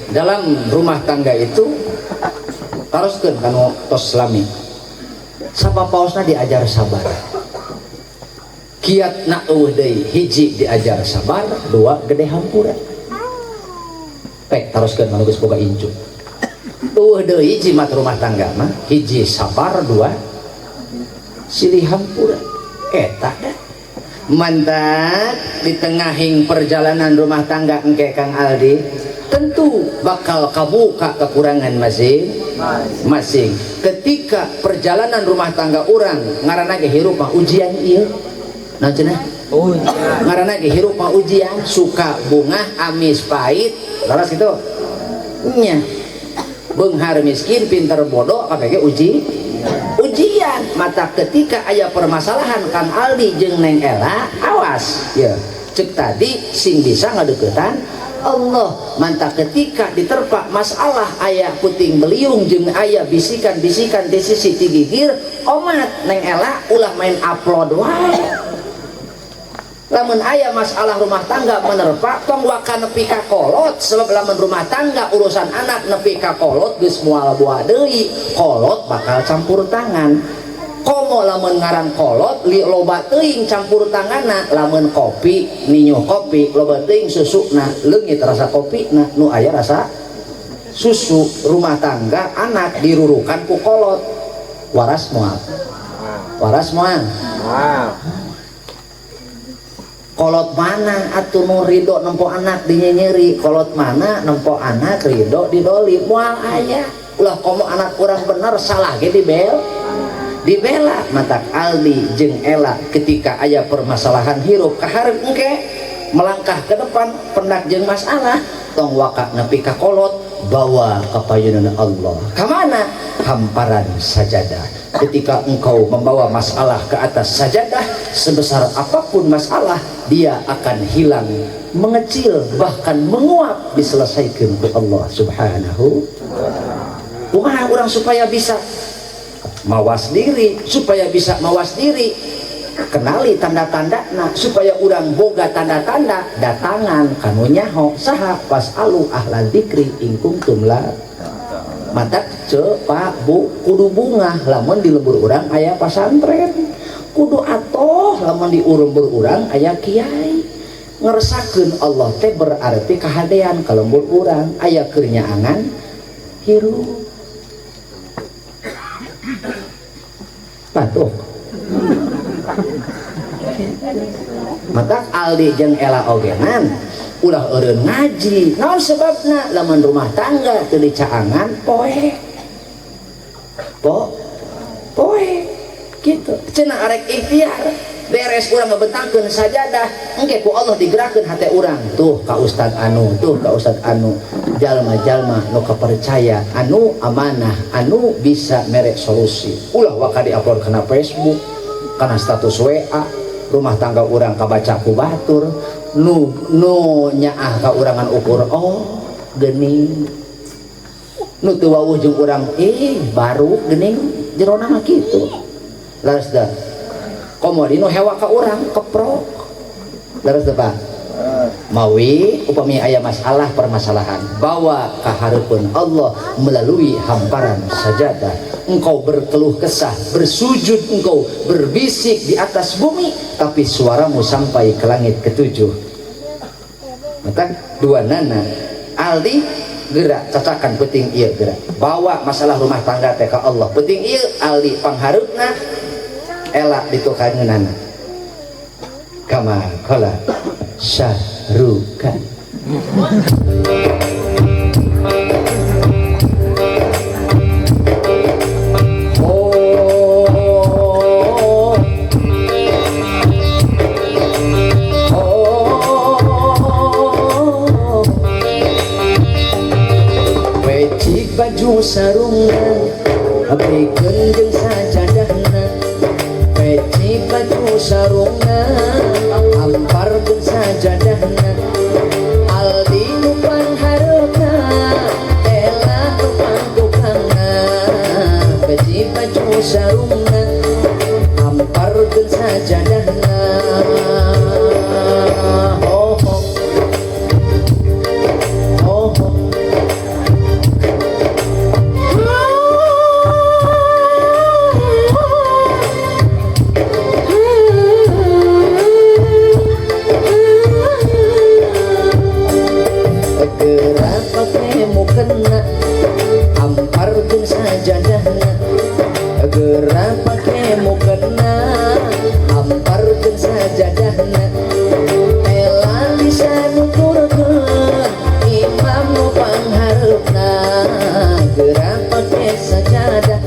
dalam rumah tangga itu taroskeun kanu tos lami. Sapapaosna diajar sabar. Kiatna eueuh deui, hiji diajar sabar, dua gede hampura. Pek taroskeun kanu geus boga incu. Eueuh deui jimat rumah tangga mah, hiji sabar, dua silih hampura. Eta dah. Mantap di tengahing perjalanan rumah tangga engke Kang Aldi tentu bakal kabuka kekurangan masing-masing. Ketika perjalanan rumah tangga orang ngaranna ge hirup mah ujian ieu. Naon cenah? Ujian. Ngaranna ge hirup mah ujian, suka bungah amis pahit. Laras kitu. Nya. Beunghar miskin pinter bodoh kabeh ge ujian. Mata ketika aya permasalahan Kang Aldi jeung Neng Ella awas ya cek tadi sing bisa ngadeukeutan Allah. Manta ketika diterpa masalah aya puting beliung jeung aya bisikan-bisikan di sisi tigigir omat Neng Ella ulah main upload wae. Lamun aya masalah rumah tangga menerpa tong waka nepi ka kolot, sebab lamun rumah tangga urusan anak nepi ka kolot geus moal buah deui, kolot bakal campur tangan. Komo lamun ngaran kolot li loba teuing campur tanganna, lamun kopi ninyuh kopi loba teuing susuna leungit rasa kopina nu aya rasa susu. Rumah tangga anak dirurukan ku kolot waras moal. Waras moal. Kolot mana atuh nu ridho nempo anak dinyenyeri, kolot mana nempo anak ridho didoli moal aya. Ulah komo anak kurang bener salah ge dibela. Matak Aldi jeung Ella ketika aya permasalahan hirup kaharep engke melangkah ke depan pendak jeung masalah tong waka nepi ka kolot bawa ka payunan Allah. Kamana? Hamparan sajadah. Ketika engkau membawa masalah ke atas sajadah, sebesar apapun masalah, dia akan hilang, mengecil, bahkan menguap, diselesaikan oleh Allah Subhanahu wa ta'ala. Kumaha urang supaya bisa mawas diri, supaya bisa mawas diri, kenali tanda-tanda, nah, supaya urang boga tanda-tanda datangan kanu nyaho saha fasalu ahla dzikri in kuntum la. Mata ce pak bu kudu bungah lamun di lembur urang aya pasantren kudu atoh lamun di lembur urang aya kiai ngeresakeun Allah teh berarti kahadean ka lembur urang aya keur nyaangan hirup patuh matak Aldi jeung Ella ogenan ulah eureun ngaji naon sebabna lamun rumah tangga teu dicaangan poe poe kitu cenah arek ikhtiar beres urang ngebentangkeun sajadah engke ku Allah digerakkeun hate urang tuh ka ustad anu tuh ka ustad anu jalma-jalma nu kapercaya anu amanah anu bisa mere solusi ulah waka di-upload kana Facebook kana status WA rumah tangga urang kabaca ku batur nu nu nyaah ka urangan ukur oh geuning nu teu wawuh jeung urang ih baru geuning jerona mah kitu leres da komo di nu hewa ka urang keprok leres da Pak mawi upami aya masalah permasalahan bawa ka hareupeun Allah melalui hamparan sajadah engkau berkeluh kesah bersujud engkau berbisik di atas bumi tapi suaramu sampai ke langit ketujuh maka dua nana Aldi gerak cacakan penting ieu gerak bawa masalah rumah tangga teh ka Allah penting ieu Aldi panghareupna Ella ditukangeunana kama qala Syahrukan. Pecik baju sarungna bikeun jeung sajadahna pecik baju sarungna amparkeun sajadahna Aldi nu panghareupna Ella nu pangtukangna pecik baju sarungna amparkeun sajadahna oh oh oh oh. Kena amparkeun sajadahna geura pake mukena amparkeun sajadahna Ella bisa nuturkeun imam nu panghareupna geura pake sajadah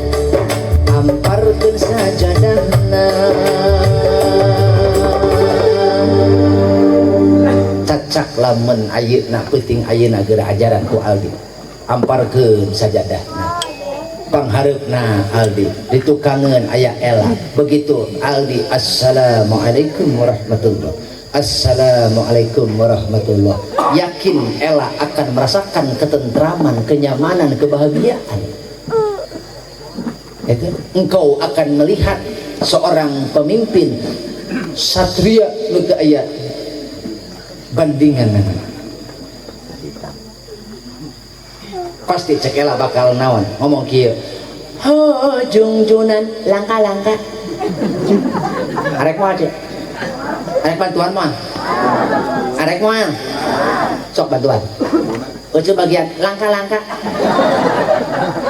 amparkeun sajadahna cacak lamun ayeuna peuting ayeuna geura ajaran ku Aldi amparkeun sajadahna panghareupna Aldi ditukangeun aya Ella begitu Aldi assalamualaikum warahmatullah assalamualaikum warahmatullah yakin Ella akan merasakan ketentraman kenyamanan kebahagiaan ya kan? Engkau akan melihat seorang pemimpin satria nu teu aya bandingan pasti cek Ella bakal naon ngomong kieu ho jungjunan langka-langka arek moal cek arek bantuan moal arek moal sok bantuan ucu bagian langka-langka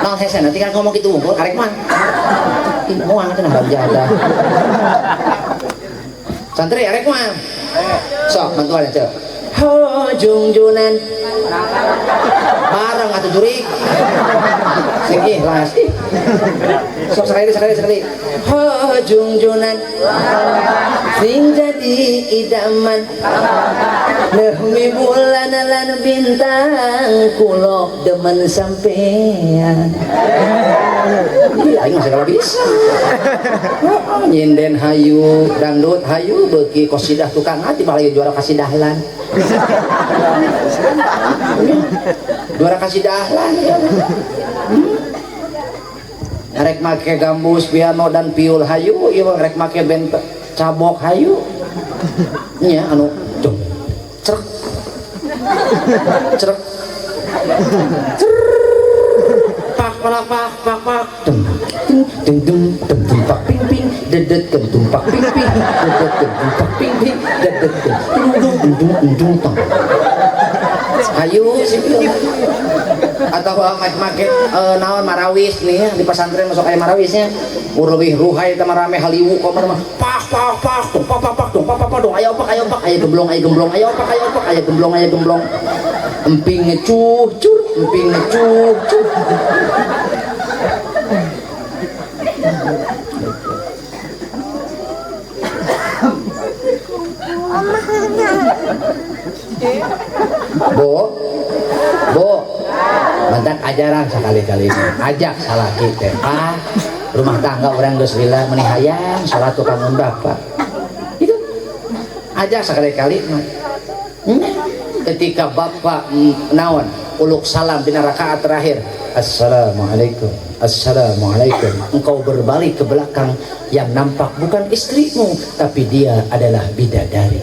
naon hese nanti kan ngomong kitu wungkul arek moal ih moal cenah haram jadah santri arek moal sok bantuan cek ho jungjunan bareng atuh jurik sing ikhlas sok sekali sekali sekali ho jungjunan sing jadi idaman lehmi bulan lan bintang kulo demen sampean iya aing mah segala bisa nyinden hayu dangdut hayu beuki kosidah tukang hati malah juara kasidahlan juara kasidahlan rek make gambus piano dan piul hayu ieu rek make band cabok hayu nya anu jong cerek cerek cerek pak palak pak pak pak tung tung tung tung tung tumpak ping ping dedet tumpak ping ping dedet tumpak ping ping dedet tung tung tung tung tung tong. Ayo sih atau make naon marawis nih ya, di pesantren masuk aya marawisnya leuwih ruhai teh marame haliwu komer mah pak pak pak tung pak pak pak tung pak pak pak tung ayo pak ayo pak ayo gemblong ayo gemblong ayo pak ayo pak ayo gemblong ayo gemblong emping ngecuh cur emping ngecuh cur. Bu, bu, mantak ajaran sekali-kali ini. Ajak salaki teh. Ah, rumah tangga orang geus lila meni hayang salat tukang bapak. Itu ajak sekali-kali mah. Ketika bapak naon uluk salam dina rakaat terakhir, assalamualaikum, assalamualaikum. Engkau berbalik ke belakang, yang nampak bukan istrimu, tapi dia adalah bidadari.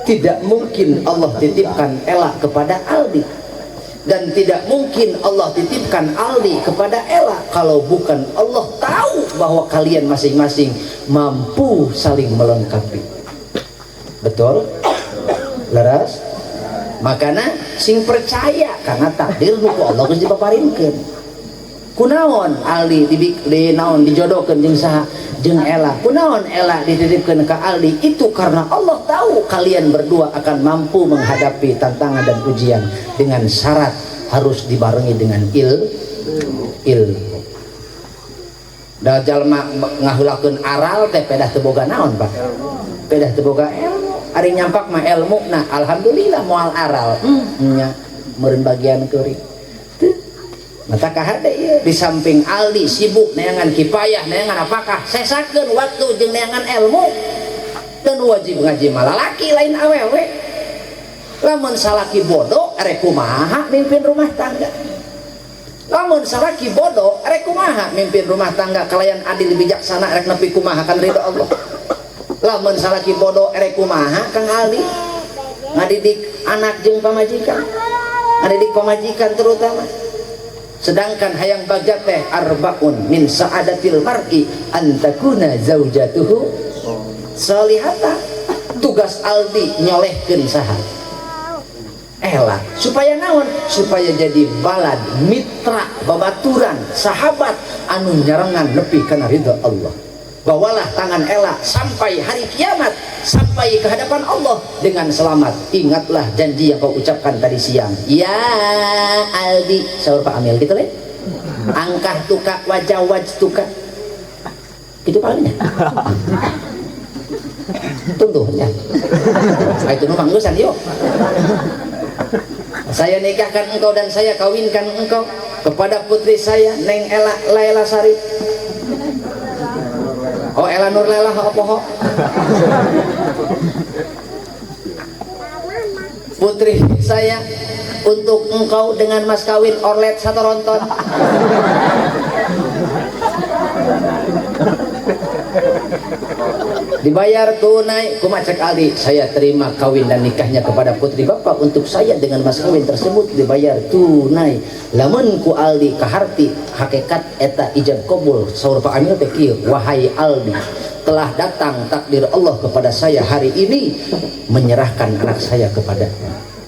Tidak mungkin Allah titipkan Ella kepada Aldi, dan tidak mungkin Allah titipkan Aldi kepada Ella kalau bukan Allah tahu bahwa kalian masing-masing mampu saling melengkapi. Betul? Leres? Makanya sing percaya karena takdir nu ku Allah geus dipaparinkeun. Kunaon Aldi di naon dijodohkeun jeung saha? Jeung Ella. Kunaon Ella dititipkeun ka Aldi? Itu karena Allah tahu kalian berdua akan mampu menghadapi tantangan dan ujian dengan syarat harus dibarengi dengan ilmu. Da jalma ngaheulakeun aral teh pedah teu boga naon, Pak? Pedah teu boga ilmu. Ari nyampak mah ilmu, nah alhamdulillah moal aral. Nya meureun bagian keuring. Mata kahade ieu di samping Aldi sibuk neangan kipayah neangan apakah sesakeun waktu jeung neangan ilmu dan wajib ngaji malah laki lain awewe. Lamun salaki bodoh rek kumaha mimpin rumah tangga. Lamun salaki bodoh rek kumaha mimpin rumah tangga kalayan adil bijaksana rek nepi kumaha kan ridho Allah. Lamun salaki bodoh rek kumaha Kang Aldi ngadidik anak jeung pamajikan, ngadidik pamajikan terutama. Sedangkan hayang bagja teh arbaun min sa'adatil mar'i antakuna zaujatuhu solihata. Tugas Aldi nyolehkeun saha? Ella. Supaya naon? Supaya jadi balad, mitra, babaturan, sahabat anu nyarengan nepi kana ridha Allah. Bawalah tangan Ella sampai hari kiamat, sampai ke hadapan Allah dengan selamat. Ingatlah janji yang kau ucapkan tadi siang. Ya Aldi, sahur Pak Amil gitu le. Angkah tuka wajah waj tuka. Itu palingnya. Tunggu ya. Itu nu manggusan yuk. Saya nikahkan engkau dan saya kawinkan engkau kepada putri saya Neng Ella Laila Sari. Oh Ella Nur Lela apa ho? Putri saya untuk engkau dengan mas kawin orlet satu ronton. Dibayar tunai, kumaha cek Aldi, saya terima kawin dan nikahnya kepada putri bapak untuk saya dengan mas kawin tersebut dibayar tunai. Lamun ku Aldi kaharti hakikat eta ijab kabul saur Pak Amil teh kieu, wahai Aldi, telah datang takdir Allah kepada saya hari ini menyerahkan anak saya kepada.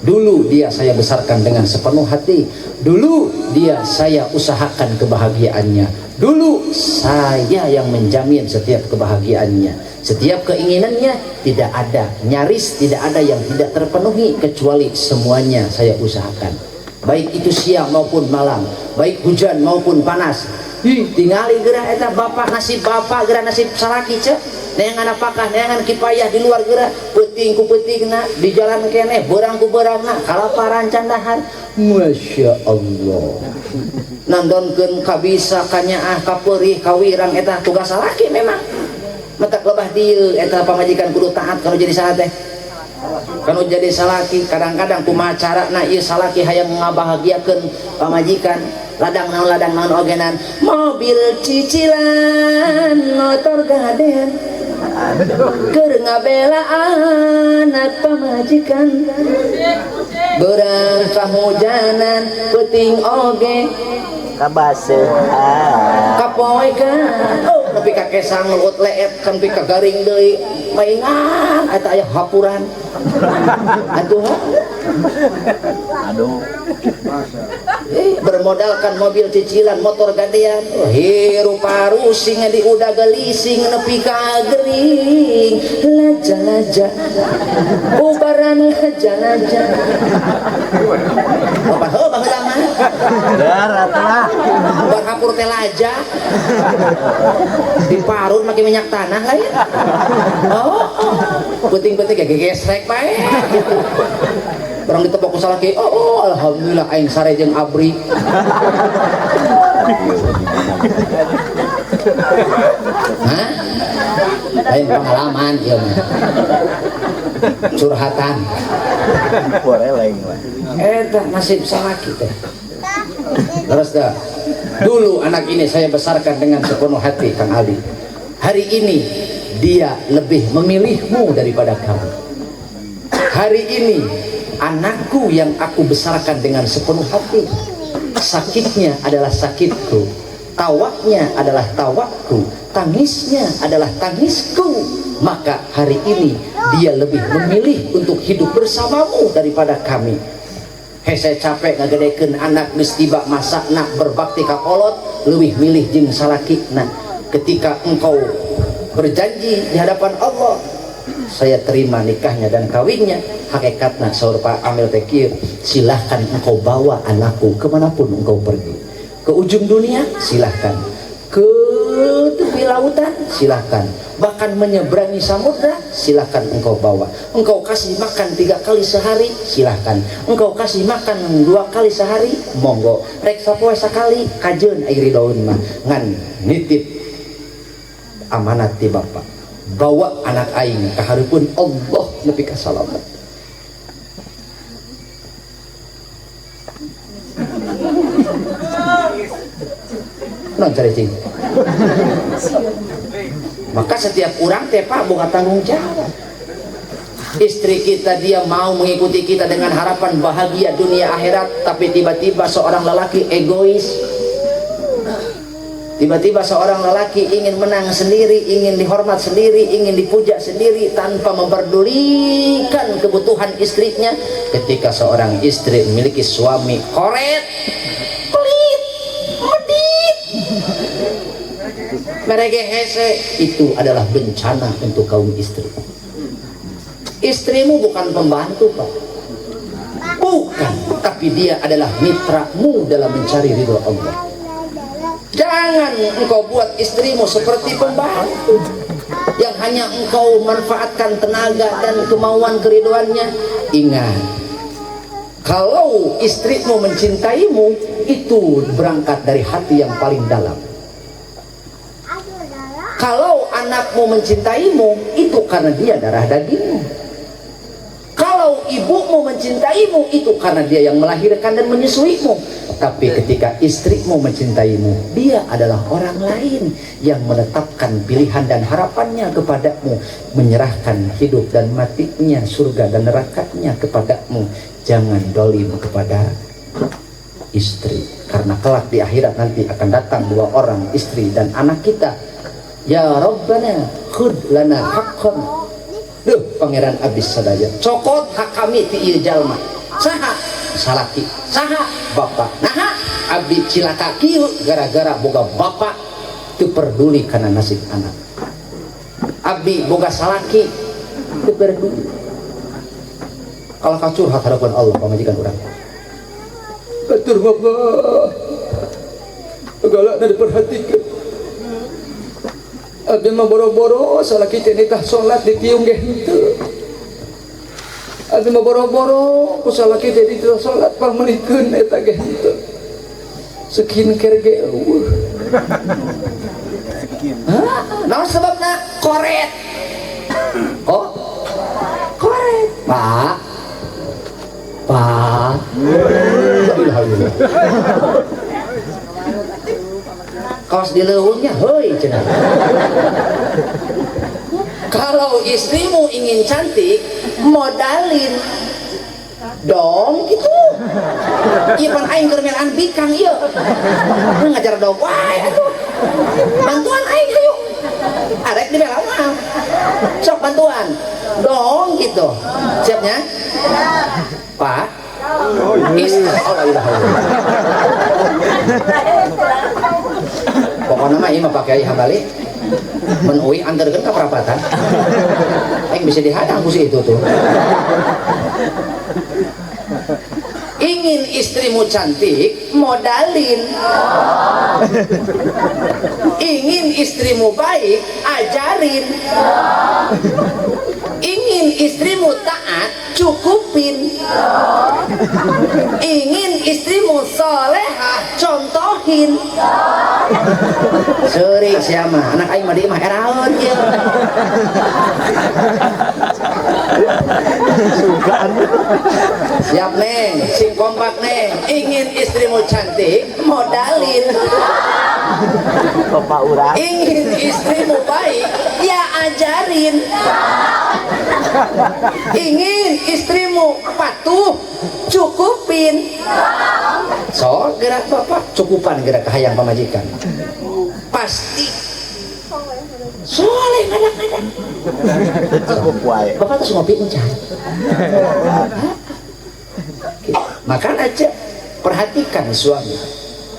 Dulu dia saya besarkan dengan sepenuh hati, dulu dia saya usahakan kebahagiaannya, dulu saya yang menjamin setiap kebahagiaannya, setiap keinginannya tidak ada, nyaris tidak ada yang tidak terpenuhi kecuali semuanya saya usahakan. Baik itu siang maupun malam, baik hujan maupun panas. Ih, tingali geura eta bapak nasib bapak geura nasib salaki cek. Neangan apakah neangan kipayah di luar geura, peuting ku peutingna, di jalan keneh beurang ku beurangna, kalaparan candahan. Masya Allah. Nandonkeun kabisa kanyaah kapeurih kawirang eta tugas salaki memang. Matak lebah dieu eta pamajikan kudu taat kalau jadi saha teh. Kalau jadi salaki kadang-kadang kumaha carana ieu salaki hayang ngabahagiakeun pamajikan. Ladang naon ogenan, mobil cicilan, motor gaden, keur ngabela anak pamajikan. Beurang kahujanan peuting oge Kabasehan. Kapoekan. Oh, nepi ka kesang luut leet sampai ka garing deui. Maingan eta aya hapuran. Aduh. Aduh. Bermodalkan mobil cicilan, motor gadean. Oh, hirup parusing di udah gelising nepi ka gering. Laja-laja. Ubaran laja-laja. Apa heuh baheula mah? Dar atuh lah. Ubar hapur teh laja. Diparut make minyak tanah lain. Oh, peuting-peuting ge gesrek bae gitu. Barang ditepok ku salaki, oh, alhamdulillah aing sare jeung abri. Hah? Lain pengalaman ieu mah. Curhatan. Boreleng lah. Eta nasib salaki teh. Terus dah. Dulu anak ini saya besarkan dengan sepenuh hati, Kang Ali. Hari ini dia lebih memilihmu daripada kamu. Hari ini anakku yang aku besarkan dengan sepenuh hati, sakitnya adalah sakitku, tawaknya adalah tawakku, tangisnya adalah tangisku. Maka hari ini dia lebih memilih untuk hidup bersamamu daripada kami. Hei, saya capek ngagedekeun anak geus tiba masakna berbakti ka kolot, leuwih milih jeung salakina. Ketika engkau berjanji di hadapan Allah, saya terima nikahnya dan kawinnya. Hakikatna saur Pak Amil teh kieu, silahkan engkau bawa anakku kemanapun engkau pergi. Ke ujung dunia silahkan, ke tepi lautan silahkan, bahkan menyeberangi samudra silahkan engkau bawa. Engkau kasih makan 3 kali sehari silahkan, engkau kasih makan 2 kali sehari monggo, rek sapoe sakali kajeun ai ridoeun mah, ngan nitip amanat ti bapak, bawa anak aing ka hareupeun Allah nepi ka salamet. Non cari cing. Maka setiap orang teh Pak boga tanggung jawab. Istri kita dia mau mengikuti kita dengan harapan bahagia dunia akhirat, tapi tiba-tiba seorang lelaki egois. Tiba-tiba seorang lelaki ingin menang sendiri, ingin dihormat sendiri, ingin dipuja sendiri tanpa memperdulikan kebutuhan istrinya. Ketika seorang istri memiliki suami koret, pelit, medit, merege hese, itu adalah bencana untuk kaum istri. Istrimu bukan pembantu, Pak. Bukan, tapi dia adalah mitramu dalam mencari ridho Allah. Jangan engkau buat istrimu seperti pembantu yang hanya engkau manfaatkan tenaga dan kemauan keriduannya. Ingat, kalau istrimu mencintaimu, itu berangkat dari hati yang paling dalam. Kalau anakmu mencintaimu, itu karena dia darah dagingmu. Kalau ibumu mencintaimu, itu karena dia yang melahirkan dan menyusuimu. Tapi ketika istrimu mencintaimu, dia adalah orang lain yang menetapkan pilihan dan harapannya kepadamu, menyerahkan hidup dan matinya, surga dan nerakanya kepadamu. Jangan dolim kepada istri, karena kelak di akhirat nanti akan datang 2 orang, istri dan anak kita. Ya Rabbana khud lana haqqan. Duh, pangeran abis sadaya, cokot hak kami ti ieu jalma. Saha? Salaki. Saha? Bapak. Naha abdi cilaka kieu gara-gara boga bapak teu peduli kana nasib anak. Abdi boga salaki teu peduli. Kalau kacurhat hadapan Allah pamajikan urang. Batur bapak galakna diperhatikan. Abdi mah boro-boro salaki teh nitah salat ditiung ge henteu. Abdi mah boro-boro ku salaki teh nitah salat pangmeulikeun eta ge henteu. Skincare ge eueuh. Hah? Naon sebabna? Koret. Oh? Koret. Pak. Pak. Kaos di leuweungnya, heuy cenah. Kalau istrimu ingin cantik, modalin. Dong gitu. Ieu pan aing keur melaan bikang ieu. Ngajar dong wae atuh. Bantuan aing hayu. Arek dibela mah. Sok bantuan. Dong gitu. Siapnya? Pak. Pokoknya mah ieu mah Pak Kiai Hambali. Mun euy anterkeun ka perapatan. Aing bisa dihadang ku si itu tuh. Ingin istrimu cantik, modalin. Ingin istrimu baik, ajarin. Ingin istrimu taat, cukupin. Ingin istrimu solehah, contohin. Seurik sia mah, anak aing mah di imah eraeun ieu. Siap neng, sing kompak neng. Ingin istrimu cantik, modalin. Bapak urang. Ingin istrimu baik, ya ajarin. Ingin istrimu patuh, cukupin. So gerak bapak, cukupan gerak kahayang pamajikan. Pasti soleh kadang-kadang. Cukup wae. Bapak tuh ngopi encan. Makan aja, perhatikan suami.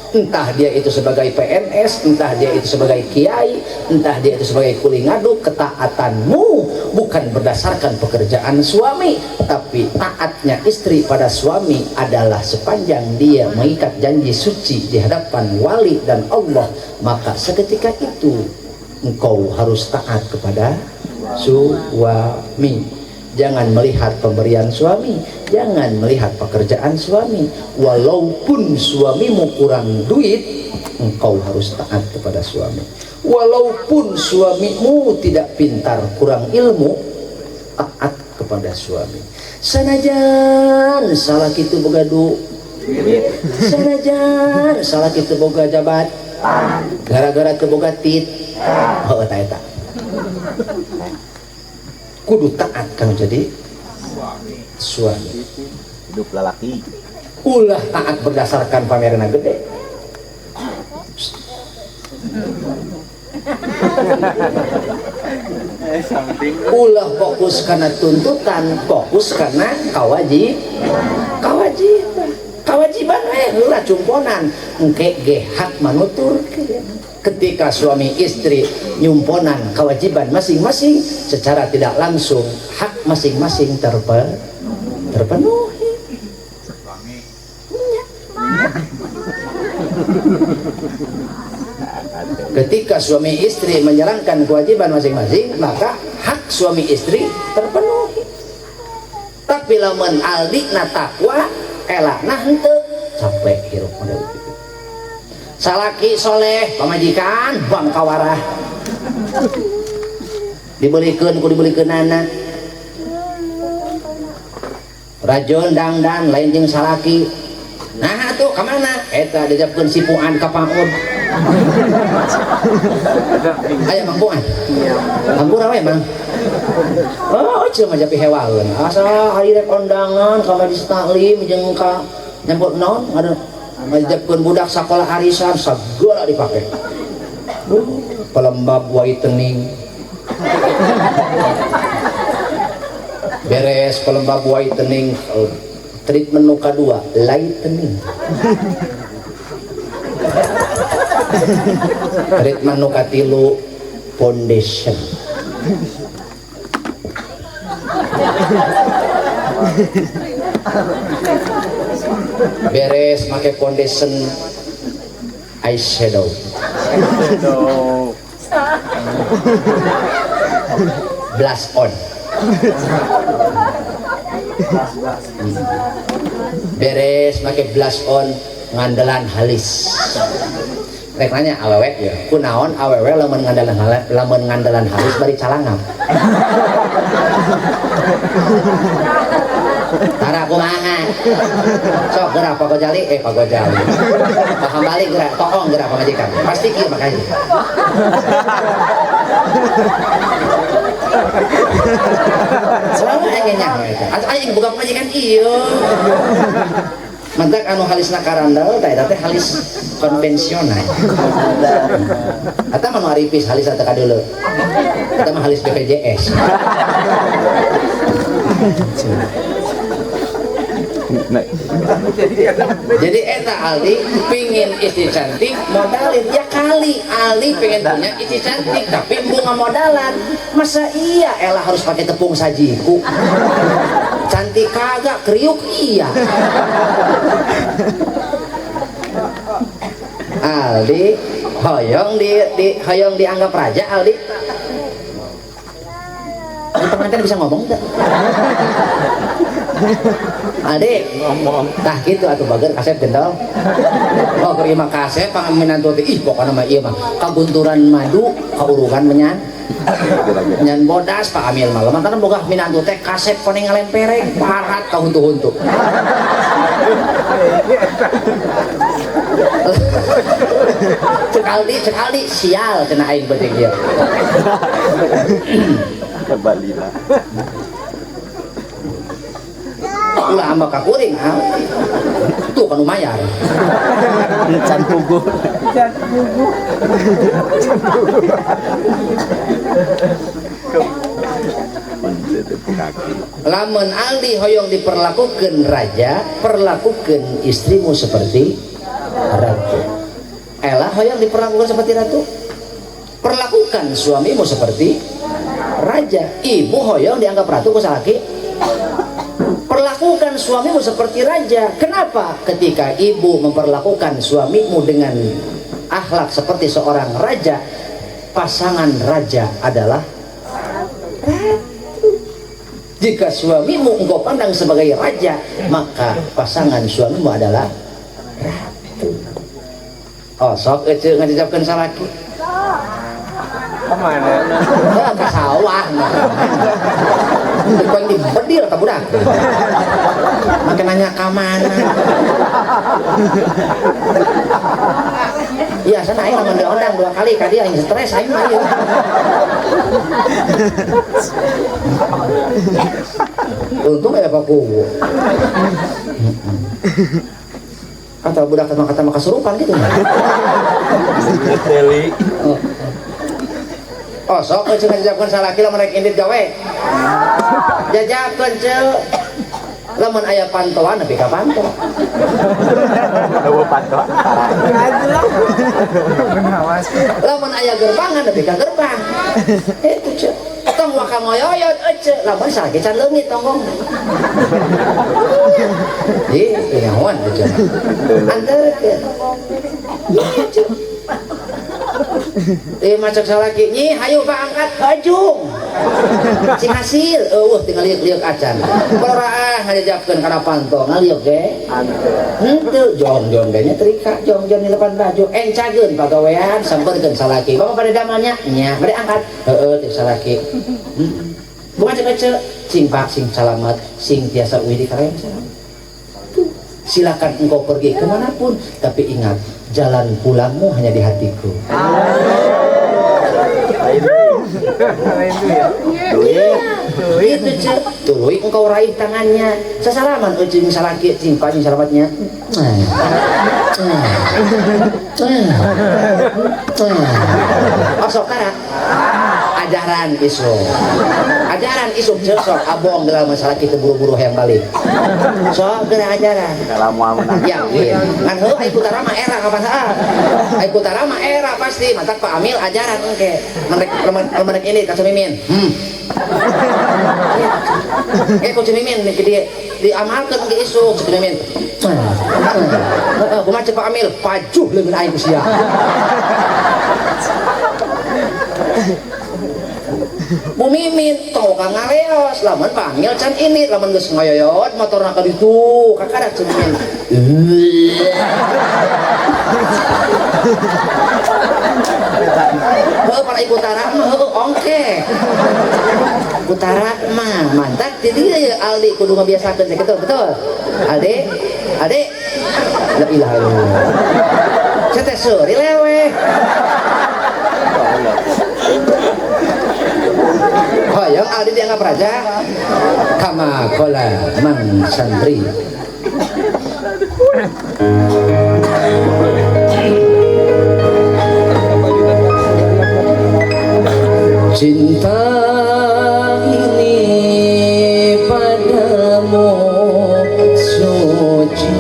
Entah dia itu sebagai PNS, entah dia itu sebagai kiai, entah dia itu sebagai kuli ngaduk, ketaatanmu bukan berdasarkan pekerjaan suami, tapi taatnya istri pada suami adalah sepanjang dia mengikat janji suci di hadapan wali dan Allah, maka seketika itu engkau harus taat kepada suami. Jangan melihat pemberian suami, jangan melihat pekerjaan suami. Walaupun suamimu kurang duit, engkau harus taat kepada suami. Walaupun suamimu tidak pintar, kurang ilmu, taat kepada suami. Sanajan salah kitu boga duit, sanajan salah kitu boga jabat, gara-gara teu boga tit, heuh eta eta. Kudu taat kan jadi suami. Hidup lalaki. Ulah taat berdasarkan pamerna gede. Ulah fokus karena tuntutan, fokus karena kewajiban. Kewajiban heula cumponan, engke ge hak manuturkeun. Ketika suami istri nyumponan kewajiban masing-masing, secara tidak langsung hak masing-masing terpenuhi. Ketika suami istri menjalankan kewajiban masing-masing, maka hak suami istri terpenuhi. Tapi lamun aldina takwa, elakna henteu, capek hirup model gitu. Salaki soleh, pamajikan bangkawarah. Dibelikeun ku dibelikeun anak. Rajon dangdan lain jeung salaki. Nah atuh ka mana? Eta dijapkeun si Puan ka Paud. Aya Mang Puan. Hampura we Mang. Oh, ceu mah japi hewaeun. Asa ari rek kondangan ka majlis taklim jeung ka nyambut naon ada ngajapkeun budak sakola arisan segala dipake. Pelembab whitening. Beres pelembab whitening, treatment nu kadua lightening. Treatment nu katilu foundation. Beres make foundation eyeshadow. Blush on. Beres make blush on ngandelan halis. Rek nanya awewe ya, kunaon awewe lamun ngandelan halis bari calangap. Tara kumaha? Sok gerak Pak Gojali, Pak Gojali. Pak Hambali gerak, toong gerak pamajikan. Pasti kieu makanya. Selalu aing nyaho eta. Atuh aing boga pamajikan ieu. Mantak anu halisna karandel teh eta teh halis konvensional. Eta mah nu aripis halis teh kadeuleu. Eta mah halis BPJS. Jadi eta Aldi pingin istri cantik modalin ya kali Aldi pengen punya istri cantik tapi bunga modalan masa iya Ella harus pakai tepung sajiku cantik kagak kriuk iya. Aldi hoyong hoyong dianggap raja Aldi. Di pengantin bisa ngomong enggak? Adik ngomong tah gitu atuh bager kasep gendol. Oh terima kasih pangaminantu teh ih pokona mah ieu mah kabunturan madu kaurugan menyan. Menyan bodas Pak Amil mah. Lamun boga minantu teh kasep koneng ngalempereng parat ka huntu-huntu. Cek Aldi sial cenah aing beuting ieu. Balila. Ulah ambak ka kuring ah. Tuh kan lumayan. Can puguh. Can puguh. Lamun Aldi hoyong diperlakukan raja, perlakukan istrimu seperti ratu. Ella hoyong diperlakukan seperti ratu, perlakukan suamimu seperti raja. Ibu hoyong dianggap ratu ku salaki, perlakukan suamimu seperti raja. Kenapa? Ketika ibu memperlakukan suamimu dengan akhlak seperti seorang raja, pasangan raja adalah ratu. Jika suamimu engkau pandang sebagai raja, maka pasangan suamimu adalah ratu. Oh sok ece ngajajabkeun salaki. Kemana? Ke sawah. Kau ini bedil ka budak. Makin nanya ka mana? Iya, sana aing lamun diondang 2 kali ka dia aing stres aing mah ieu. Untung aya Pak Kuwu. Atau budak kata mah kasurupan gitu. Teli. Oh sok euy ngajajabkeun salaki lamun rek indit gawe. Jajabkeun ceu. Lamun aya pantoan nepi ka panto. Eueuh pantoan parah. Lamun aya gerbangan nepi ka gerbang. Itu ceu. Tong waka ngoyoyot euy lamun salaki can leungit tonggongna. Ih, nyahoan teh. Anterkeun. Ieu ceu. Macok salaki nyi hayu Pak angkat hajung. Cing hasil eueuh tinggal liuk-liuk acan. Paloraah ngajajabkeun kana panto ngaliuk ge. Henteu jong-jong ge nyetrika jong-jong di depan baju encageun pagawean sampeurkeun salaki. Bapak pada damalnya nya bade angkat heueuh teh salaki. Bukan cek cing pak sing salamat sing tiasa uih di karayan salamat. Silakan engkau pergi kemanapun, tapi ingat jalan pulangmu hanya di hatiku. Itu cek, tuluy engkau raih tangannya. Sasalaman eucing salaki cing pak sing salamatnya. Osok kara ajaran isuk. Ajaran isuk cek sok abong dalam masalah kita buru-buru yang balik. Sok geura ajaran. Yakin. Ngan heuh ai putara mah era kapan saat. Ai putara mah era pasti mantak Pak Amil ajaran engke. Menek ini ka Mimin. Ku Mimin di diamalkeun ge isuk cek Mimin. Heeh, kumaha cek Pak Amil? Pajuh leungeun aing ku sia. Bu Mimin tong ka ngaleos lamun Pak Amil can ini lamun geus ngoyoyot motorna ka ditu kakarak cek Mimin. Heuh para ibu utara mah heuh ongke. Utara mah mantak di dieu ye Aldi kudu ngabiasakeun teh kitu betul. Aldi, Aldi. La ilaha illallah. Saya teh seuri leweh. Praja kama kola Mang Santri. Cinta ini padamu suci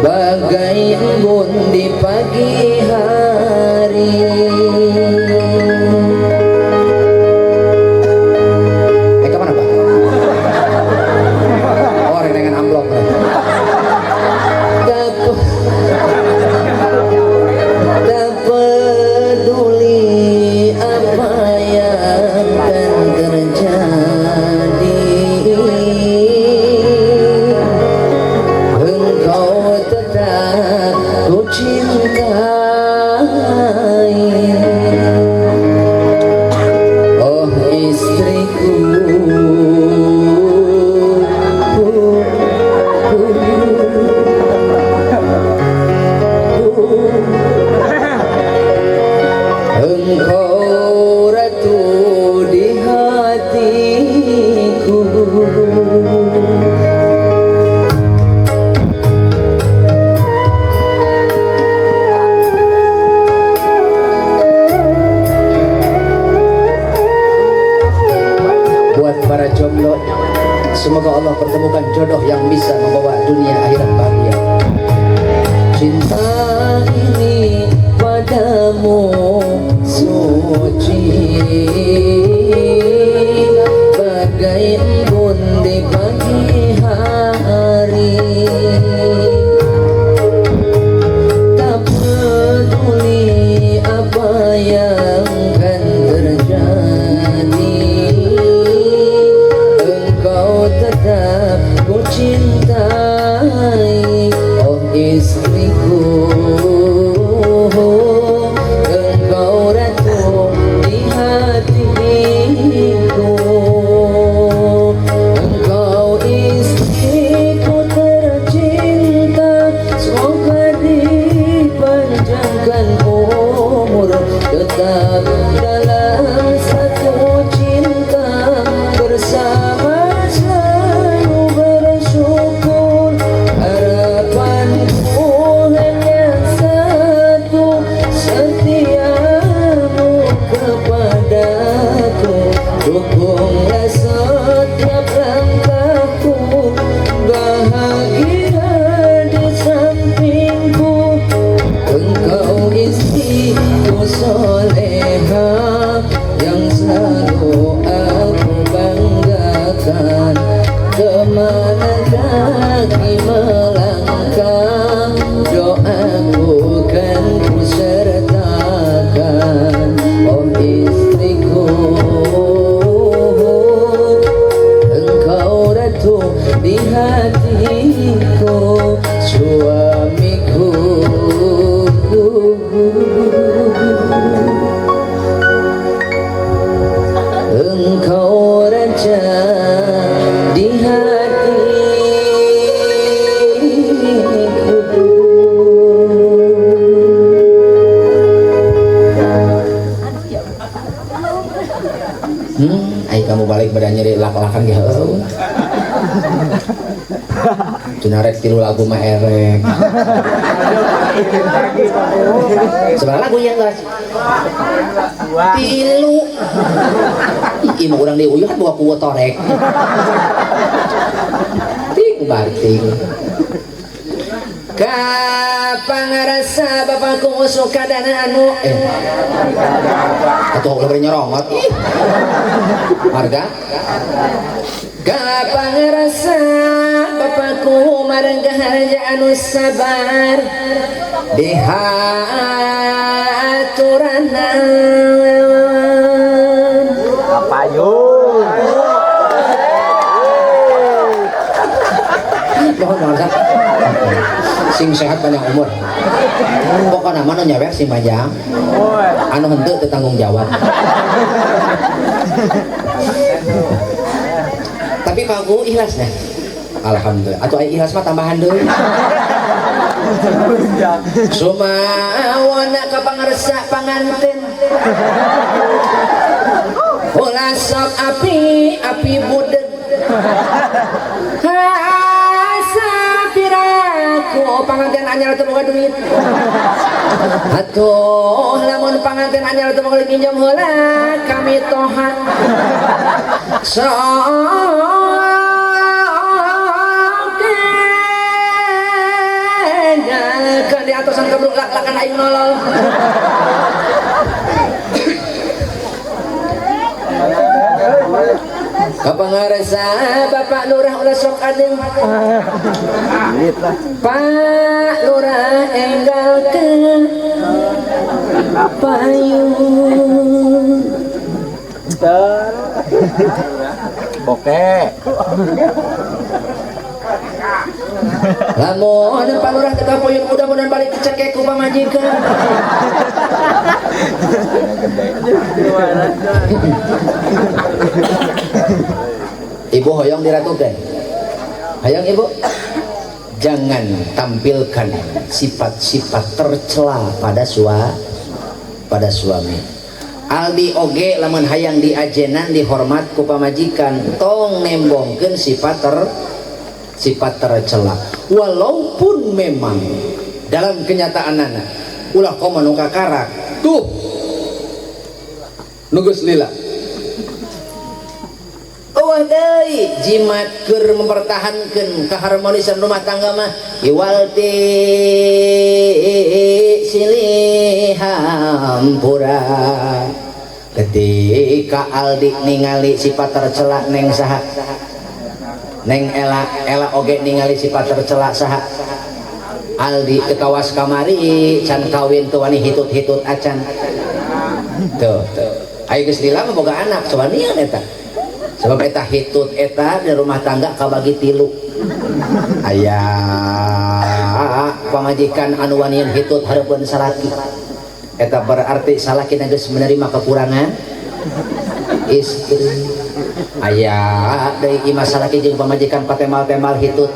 bagai embun di pagi hari. Kemana Pak? Oh, dengan amplop. Tak peduli apa yang akan terjadi, engkau tetap ku cintai. Oh istriku, engkau ratu di hatiku. Buat para jomblo, semoga Allah pertemukan jodoh yang bisa membawa dunia akhirat bahagia. Cinta ini padamu suci bagai embun di pagi hari. Tak peduli apa yang akan terjadi, engkau tetap ku cintai. Oh istriku, engkau ratu di hatiku. Engkau istriku tercinta, semoga dipanjangkan umur, tetap dalam satu cinta, bersama selalu bersyukur. Harapanku hanya satu, setiamu kepadaku. Dukunglah setiap langkahku, bahagia di sampingku. Engkau istriku soleha yang selalu aku banggakan. Kemana kaki melangkah, doaku kan ku sertakan. Oh istriku, engkau ratu di hatiku, suamiku. Engkau raja di hatiku. Ay kamu balik pada nyeri lak-lakan ge heueuh. Cenah rek tilu lagu mah erek. Sebenarnya lagunya guys. Tilu. Ih, mah urang diuyuh kan bawa kuwa torek. Ting barting. Kapangarasa bapakku suka dana anu atuh ulah bari nyorongot ih. Marga kapangarasa bapakku marga harja anu sabar di haturanan. Kapayun. Mohon mohon sah. Sing sehat panjang umur. Pokokna mah nu nyawer sing panjang. Anu henteu teu tanggung jawab. Tapi Pak Gu ikhlas dah. Alhamdulillah. Atuh aya ikhlas mah tambahan deui. Sumawana ka pangarsa panganten. Ulah sok api api budeg. Hasapiraku panganten anyar teu boga duit. Atuh lamun panganten anyar teu boga duit minjem heula kami toha. Sok di atosan kebruk lak-lakan aing nolol. Kapangarsa Bapak Lurah ulah sok adeng. Pak Lurah enggal ke payung. Bokeh. Lamun Pak Lurah teu kapuyun mudah-mudahan balik dicekek ku pamajikan. Ibu hoyong diratukeun. Hoyong ibu. Jangan tampilkan sifat-sifat tercela pada suami. Aldi oge lamun hayang diajenan dihormat ku pamajikan, tong nembongkeun sifat tercela. Walaupun memang dalam kenyataanana ulah komo nu kakarak tuh nu geus lila. Eueuh deui jimat keur mempertahankeun keharmonisan rumah tangga mah iwal ti silih hampura. Ketika Aldi ningali sifat tercela neng saha, neng Ela, Ela oge ningali sifat tercela saha. Aldi teu kawas kamari can kawin teu wani hitut-hitut acan. Tuh, ayo geus lila mah boga anak sawanian eta. Sebab eta hitut eta di rumah tangga kabagi tilu. Aya pamajikan anu wanian hitut hareupeun salaki. Eta berarti salaki geus menerima kekurangan istri. Aya deui imah salaki jeung pamajikan patemal-temal hitut.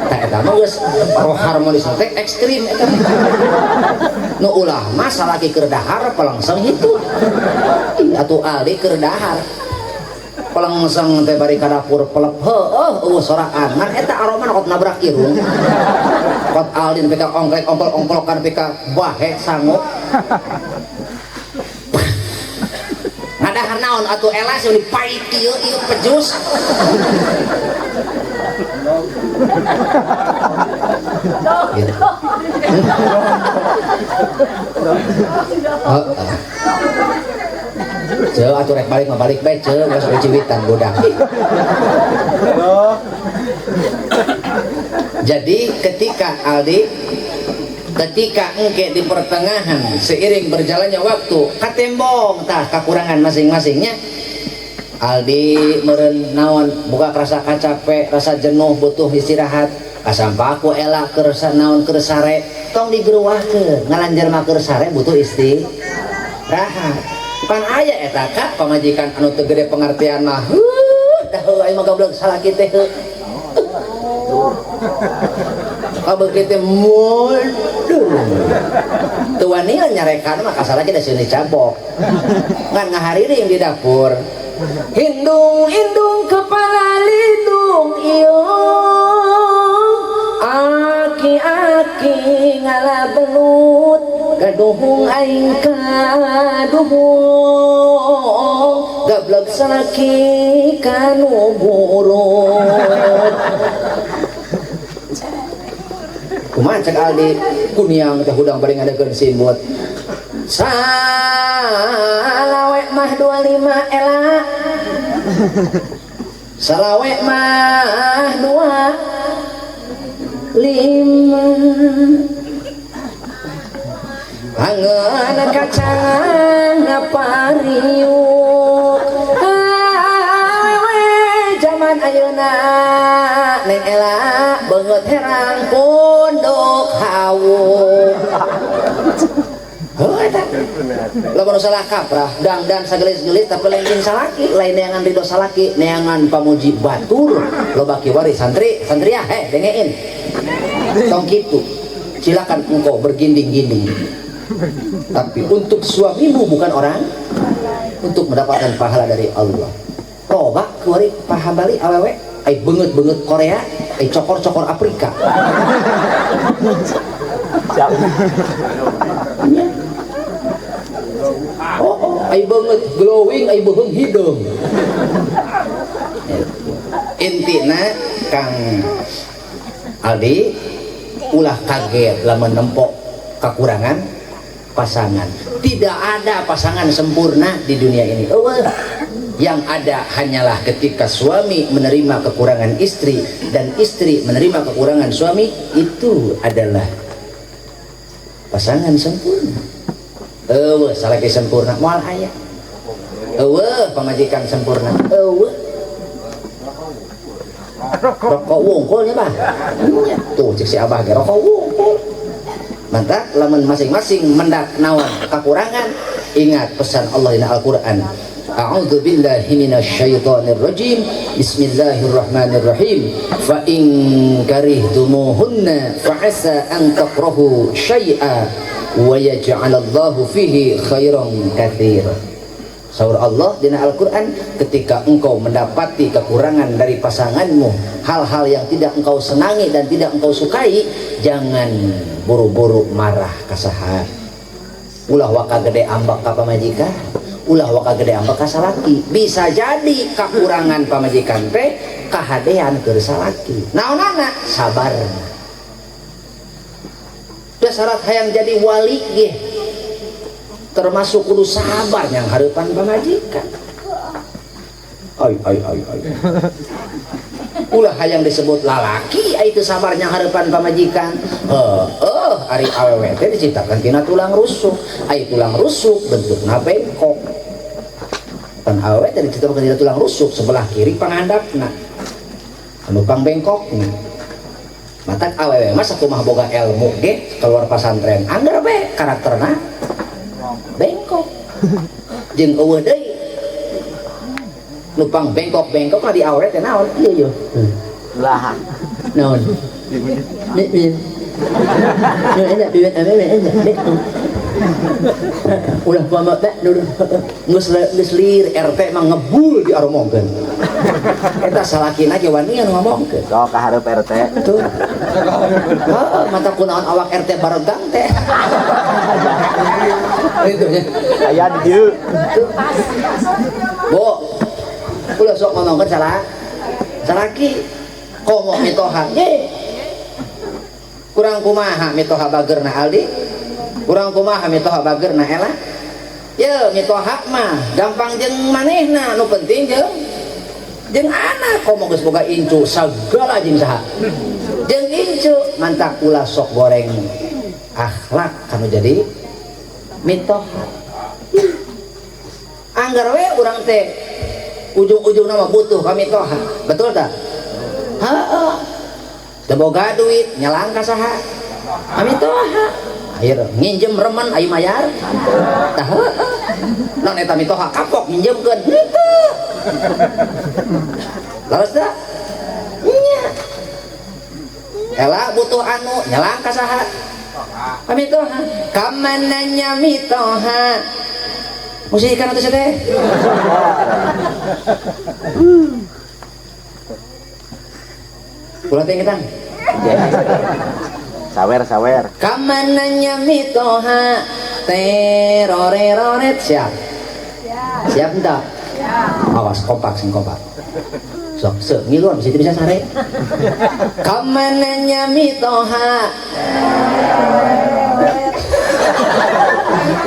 Tah eta mah geus roh harmonis teh ekstrim eta. Nu ulah mah salaki keur dahar palangseng hitut. Atuh Aldi keur dahar palangseng teh bari ka dapur pelep heueuh eueuh soraan ngan eta aroma kot nabrak irung. Kot Aldi nepi ka ongklek ongkol-ongkolokan nepi ka bahe sangu. Ngadahar naon atuh Ela sih pahit ieu ieu pejus. Gitu. Ceu atuh rek balik mah balik bae ceu geus ciwitan budak. Jadi ketika Aldi, ketika engke di pertengahan seiring berjalannya waktu katembong tah kekurangan masing-masingnya. Aldi meureun naon buka rasa kacape, rasa jenuh butuh istirahat. Kasampaku Ela keur naon keur sare tong digeruahkeun ngalanjar mah keur sare butuh istirahat. Pan aya eta ka pamajikan anu teu gede pengertian mah heuh dah heuh aing mah goblok salaki teh heuh. Kabeuki teh mundur. Teu wanian nyarekan mah kasalaki da sieun dicabok. Ngan ngahariring di dapur. Hindung hindung kepala lindung iyo. Aki aki ngala belut gaduhung aing kaduhung gablek salaki kanu burut. Kumaha cek Aldi kuniang teh hudang bari ngadekeun simbut. Salawe mah 25 Ela. Salawe mah 25. Angeun kacang pariuk. Awewe jaman ayeuna neng Ela beungeut herang punduk hawu. Heuh eta. Lamun salah kaprah dangdan sagelis-gelis tapi lain jeung salaki, lain neangan ridho salaki, neangan pamuji batur, loba kiwari santri, santriah heh dengein. Tong kitu. Silakan engkau berginding-ginding. Tapi untuk suamimu bukan orang untuk mendapatkan pahala dari Allah. Loba kuari paham bali awewe ai beungeut-beungeut Korea, ai cokor-cokor Afrika. Siap. Nya. Oh, ai beungeut glowing, ai beuheung hideung. Intina Kang Aldi ulah kaget lamun nempok kekurangan pasangan. Tidak ada pasangan sempurna di dunia ini. Eueuh. Yang ada hanyalah ketika suami menerima kekurangan istri dan istri menerima kekurangan suami, itu adalah pasangan sempurna. Eueuh, salaki sempurna moal aya. Eueuh, pamajikan sempurna. Eueuh. Rokok wungkul nya bah. Nya, tuh cek si abah ge rokok wungkul. Mantap lamun masing-masing mendak naon kekurangan, ingat pesan Allah dina Al-Qur'an. A'udzu billahi minasyaitonir rajim. Bismillahirrahmanirrahim. Fa in karihtumuhunna fa asa an takrahu syai'a wa yaj'alallahu fihi khairan katsira. Saur Allah dina Al-Qur'an, ketika engkau mendapati kekurangan dari pasanganmu, hal-hal yang tidak engkau senangi dan tidak engkau sukai, jangan buru-buru marah ka saha. Ulah waka gede ambek ka pamajikan, ulah waka gede ambek ka salaki. Bisa jadi kekurangan pamajikan teh kahadean keur salaki. Naonana? Sabar. Teu syarat hayang jadi wali ge termasuk kudu sabar yang hareupan pamajikan. Ai ai ai ai. Ulah hayang disebut lalaki ai teu sabar yang hareupan pamajikan. Heueuh, ari awewe teh diciptakan tina tulang rusuk. Ai tulang rusuk bentukna bengkok. Pan awewe teh diciptakan tina tulang rusuk sebelah kiri panghandapna. Anu pang bengkokna. Matak awewe mah sakumaha boga ilmu ge keluar pasantren angger we karakterna bengkok. Jeung eueuh deui nu pang bengkok-bengkok mah di awewe teh naon ieu yeuh. Lah. Naon? Ulah pama teh geus lir RT mah ngebul diaromongkeun. Eta salakina ge wanian ngomongkeun. Sok ka hareup RT. Tuh. Heeh, mata kunaon awak RT baregang teh. Itu nya. Aya di dieu. Bu. Ulah sok ngomongkeun salah. Salaki komo mitoha. Ye. Kurang kumaha mitoha bagerna Aldi? Kurang kumaha mitoha bagerna Ela? Ye, mitoha mah gampang jeung manehna, nu penting jeung anak. Komo geus boga incu sagala jeung saha? Jeung incu, mantak ulah sok goreng akhlak kanu jadi mitoha. Anggar we urang teh ujung-ujungna mah butuh ka mitoha. Betul tak? Heeh. Teu boga duit nyelang ka saha? Ka mitoha. Akhir nginjem remen ayo mayar. Tah heueuh. Naon eta mitoha kapok nginjemkeun. Henteu. Laras teh? Nya. Ela butuh anu nyelang ka saha? Ka mitoha. Ka mananya mitoha? Musikan atuh teh. Ulah teh ketang. Sawer sawer. Kamananya mitoha terore-roret siap. Siap entah? Siap. Awas kompak sing kompak. Sok sok ngiluan bisa bisa sare. Kamananya mitoha.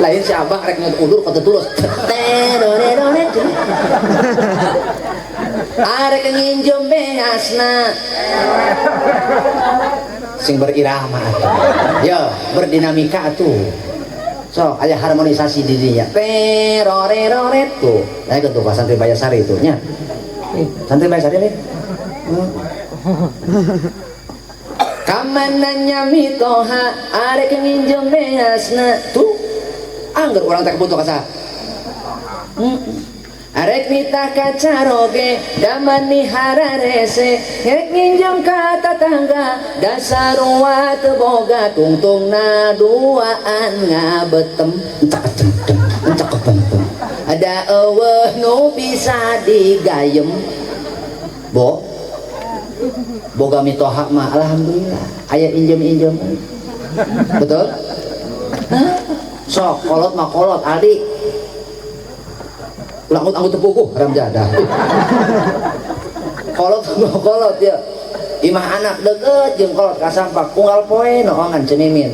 Lain si abah rek nyut udur kata tulus. Terore-roret. Arek nginjem beasna. Sing berirama atuh. Yo, berdinamika atuh. Sok aya harmonisasi di dinya. Terore-roret tuh. Nah, itu tuh Pak Santri Bayasari itu nya. Santri Bayasari deh. Kamananya mitoha arek nginjem beasna. Tuh. Angger urang teh butuh ka saha? Arek nitah kacaroge damani hararese rek nginjem ka tatangga dasar teu boga tungtungna duaan ngabetem encak cengceng encak kepengpeng ada eueuh nu bisa digayem. Bo boga mitoha mah alhamdulillah aya injem-injem, betul? Hah? Sok kolot mah kolot adik ulah anggut-anggut tepuguh haram jadah. Kolot mah kolot ya imah anak deket jeung kolot kasampak unggal poe noongan cemimin.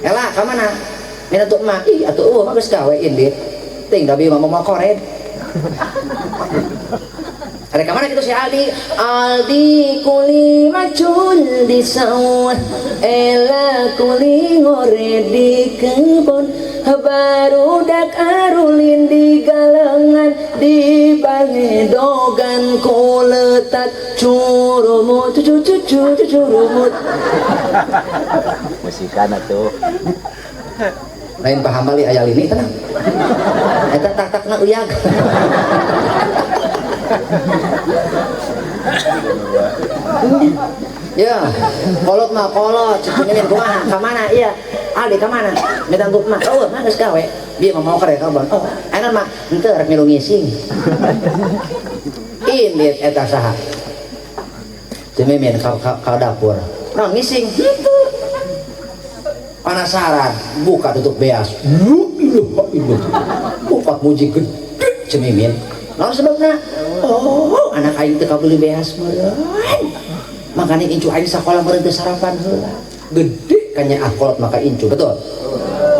Ela ka mana? Minantu emak ih atuh eueuh mah geus gawe indit ting da bi mah moal kored. Ada ke mana gitu si Aldi? Aldi kuli macul di sawah, Ela kuli ngore di kebon, barudak arulin di galengan, di bangedogan kuletat curumut cucu cucu curumut. Musikan atuh. Lain paham bali aya lini tenang. Eta tak-takna uyag. Ya, kolot mah kolot, cek kumaha, ka mana iya? Aldi ka mana? Minantu mah, eueuh mah geus gawe. Bieu mah mau kare kabon. Oh, ayeuna mah henteu rek milu ngising. Indit eta saha? Teu mimin ka dapur. Naon ngising? Henteu. Penasaran, buka tutup beas. Buka muji gede cemimin. Naon sebabna? Oh, anak aing teu kabeuli beas meureun. Makanya incu aing sakola meureun teu sarapan heula. Gede kanya akolot maka incu, betul?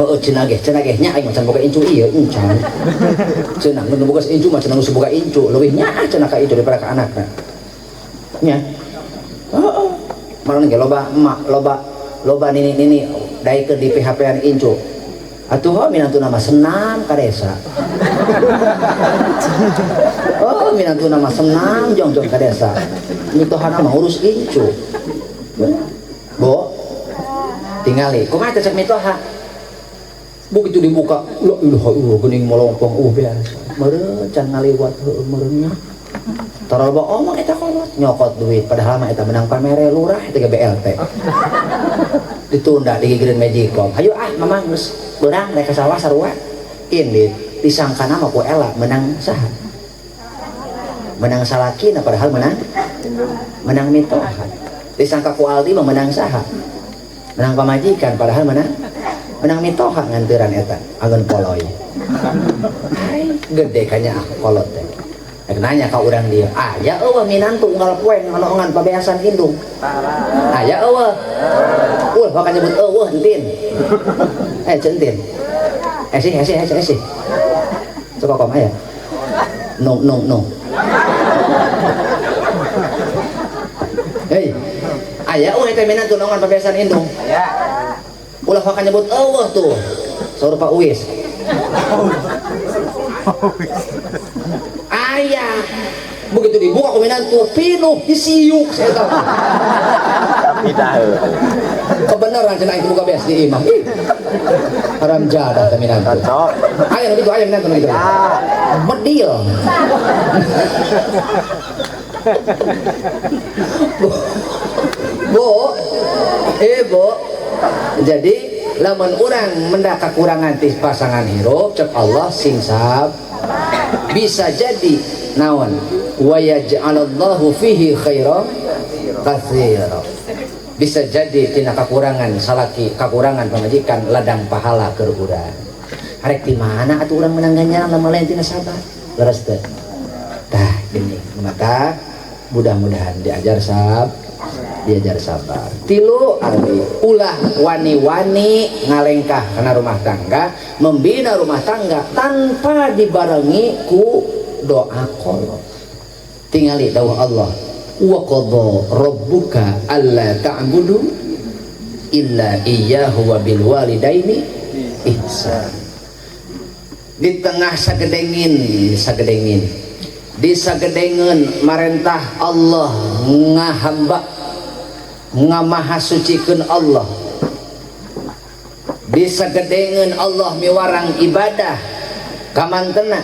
Heeh, cenah ge, cenah ge nya aing mah can boga incu ieu encan. Cenah mun boga incu mah cenah nu boga incu, leuwih nyaah cenah ka incu daripada ka anakna. Nya. Heeh. Marana ge loba emak, loba loba nini-nini daekeun di PHP-an incu. Atuh ho minantuna mah senam ka desa. Oh, minantuna mah senam jongjon ka desa. Mitohana mah urus incu. Bo, tingali kumaha teh cek mitoha. Begitu dibuka, la ilaha illallah geuning molongpong biasa. Meureun can ngaliwat heueuh meureun nya. Taraloba omong eta kolot nyokot duit padahal mah eta menang pamere lurah eta BLT. Ditunda digigireun Magicom. Hayu ah mama geus beurang rek ka sawah sarua. Indit disangkana mah ku Ela menang saha? Menang salakina padahal menang menang mitoha. Disangka ku Aldi mah menang saha? Menang pamajikan padahal menang menang mitoha nganteuran eta angeun poloy. Hai gede kanya kolot teh. Rek nanya ka urang dieu, aya eueuh minantu unggal poe nganoongan pabeasan indung. Aya eueuh. Ulah bakal nyebut eueuh entin. Centin. Esih esih esih esih. Coba kom aya. Nung nung nung. Hei. Aya eueuh teh minantu noongan pabeasan indung. Aya. Ulah bakal nyebut eueuh tuh. Saur Pak Uwis. Aya. Begitu dibuka ku minantu pinuh disiuk saya tahu. Kebenaran cenah aing buka beas di imah. Ih. Haram jadah teh minantu. Aya nu kitu aya minantu nu kitu. Bedil. Bo, bo. Jadi lamun urang mendak kakurangan ti pasangan hirup cek Allah sing sab bisa jadi naon wa yaj'alallahu fihi khairan katsira. Bisa jadi tina kakurangan salaki kakurangan pamajikan ladang pahala keur urang. Arek di mana atuh urang menang ganjaran lamun lain tina sabar. Leres teu? Tah gini maka mudah-mudahan diajar diajar sabar. Tilu alwi ulah wani-wani ngalengkah kana rumah tangga, membina rumah tangga tanpa dibarengi ku doa kolot. Tingali dawuh Allah, wa qadha rabbuka alla ta'budu illa iyyahu wa bil walidaini ihsan. Di tengah sagedengin, sagedengin. Di sagedengeun marentah Allah ngahamba ngamahasucikeun Allah. Di sagedengeun Allah miwarang ibadah kamantena.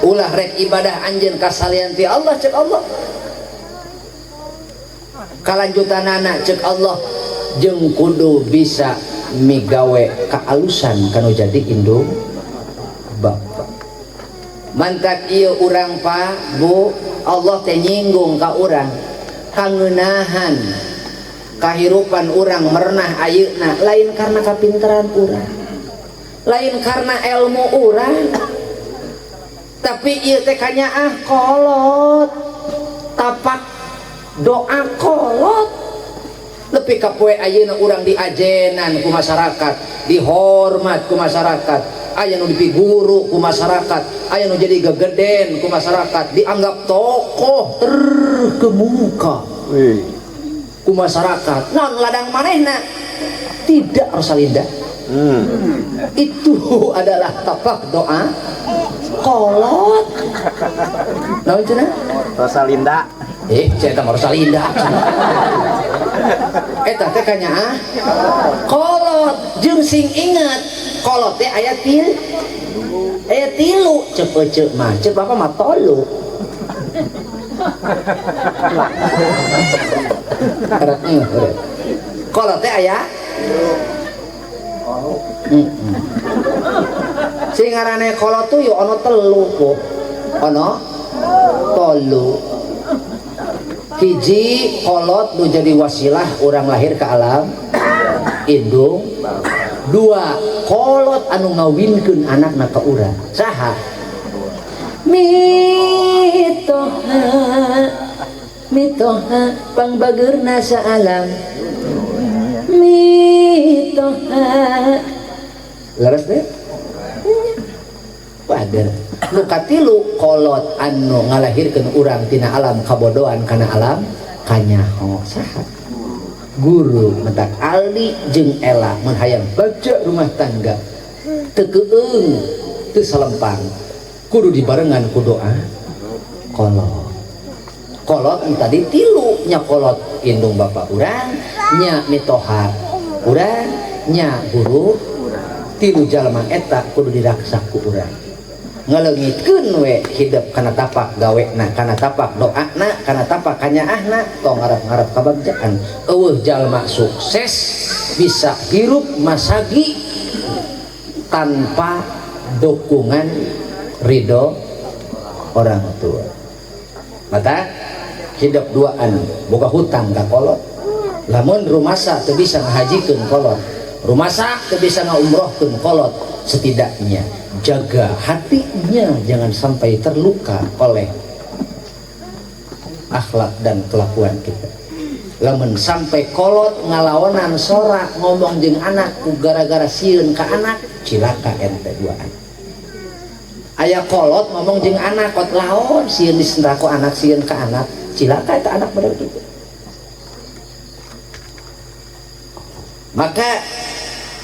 Ulah rek ibadah anjeun ka salian ti Allah cek Allah. Kalanjutanana cek Allah jeung kudu bisa migawe kaalusan kanu jadi indung bapa. Mantak ieu urang Pak Bu, Allah teh nyinggung ka urang kangeunahan kahirupan urang merenah ayeuna lain karena kapinteran urang, lain karena ilmu urang, tapi ieu teh kanyaah kolot, tapak doa kolot. Lebih ka poe ayeuna urang diajenan ku masyarakat, dihormat ku masyarakat, aya nu dipiguru ku masyarakat, aya nu jadi gegeden ku masyarakat, dianggap tokoh terkemuka ku masyarakat. Naon ladang manehna? Tidak, Rosalinda. Itu adalah tapak doa kolot. Naon cenah? Rosalinda. Cenah mah Rosalinda. Eta teh kanyaah kolot. Jeung sing inget kolot teh aya til, aya tilu cep ece mah, cep bapak mah tolu. Kolot teh aya sing ngarane kolot tuh yo ana telu kok, ana telu. Hiji kolot nu jadi wasilah urang lahir ke alam indung. Dua kolot anu ngawinkeun anakna ka urang. Saha? Mitoha, mitoha pangbageurna saalam. Mitoha. Leres teh? Wager. Nu katilu kolot anu ngalahirkeun urang tina alam kabodohan kana alam kanyaho. Saha? Guru. Mentak Aldi jeung Ella mun hayang bagja rumah tangga teu keueung teu salempang kudu dibarengan ku doa kolot. Kolot tadi tilu nya, kolot indung bapak urang nya, mitoha urang nya, guru. Tilu jalma eta kudu diraksa ku urang. Ngaleungitkeun we hidup kana tapak gawena, kana tapak doana, kana tapak kanyaahna, tong ngarep-ngarep kabagjaan. Eueuh jalma sukses bisa hirup masagi tanpa dukungan ridho orang tua. Mata hidup duaan boga hutang ka kolot. Lamun rumasa teu bisa ngahajikeun kolot, rumasa teu bisa ngaumrohkeun kolot, setidaknya jaga hatinya jangan sampai terluka oleh akhlak dan kelakuan kita. Lamun sampai kolot ngalawanan sorak ngomong jeung anak ku gara-gara sieun ka anak, cilaka ente duaan. Aya kolot ngomong jeung anak kot laon sieun disendrako anak, sieun ka anak, cilaka eta anak bener gitu. Maka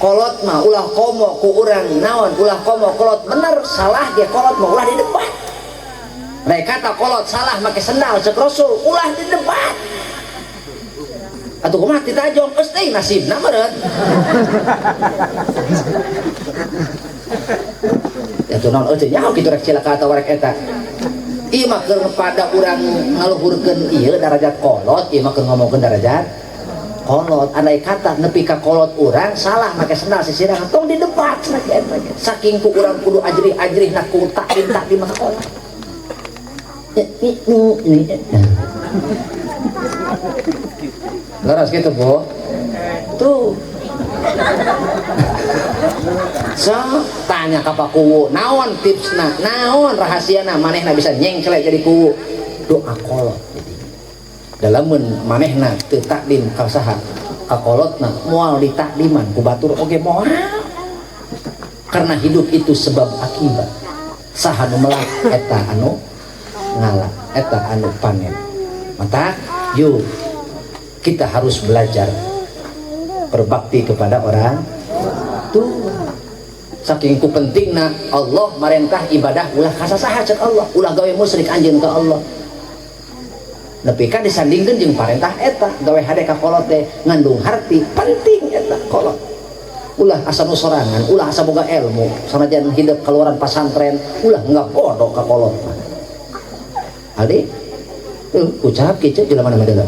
kolot mah ulah komo ku urang naon, ulah komo kolot bener salah ge kolot mah ulah di debat. Mereka tak kolot salah make sendal cek Rasul ulah di debat. Atuh kumaha ditajong geus teh nasibna meureun. Atuh naon eueuh nyaho kitu rek cilaka atawa rek eta. Ieu mah keur pada urang ngaluhurkeun ieu darajat kolot, ieu mah keur ngomongkeun darajat kolot. Andai kata nepi ka kolot urang salah make sendal sisirangan tong di debat cenah eta. Saking ku urang kudu ajrih-ajrih na ku takdim takdim maka kolot. Leres gitu, Bu. Tuh. So, tanya ka Pak Kuwu, naon tipsna, naon rahasiana manehna bisa nyengklek jadi kuwu? Doa kolot jadi. Dalamun manehna teu takdim ka saha, ka kolotna moal ditakdiman ku batur oge moal. Karena hidup itu sebab akibat. Saha nu melak eta anu ngala, eta anu panen. Maka yuk kita harus belajar berbakti kepada orang tua. Saking ku pentingna Allah marentah ibadah ulah kasasaha cek Allah, ulah gawe musyrik anjeun ka Allah. Nepi ka disandingkeun jeung parentah eta gawe hade ka kolot teh ngandung harti penting eta kolot. Ulah asa nu sorangan, ulah asa boga ilmu, sanajan hidup keluaran pasantren, ulah nggak bodoh ka kolot. Adi, tuh ucap kieu jelema mana mah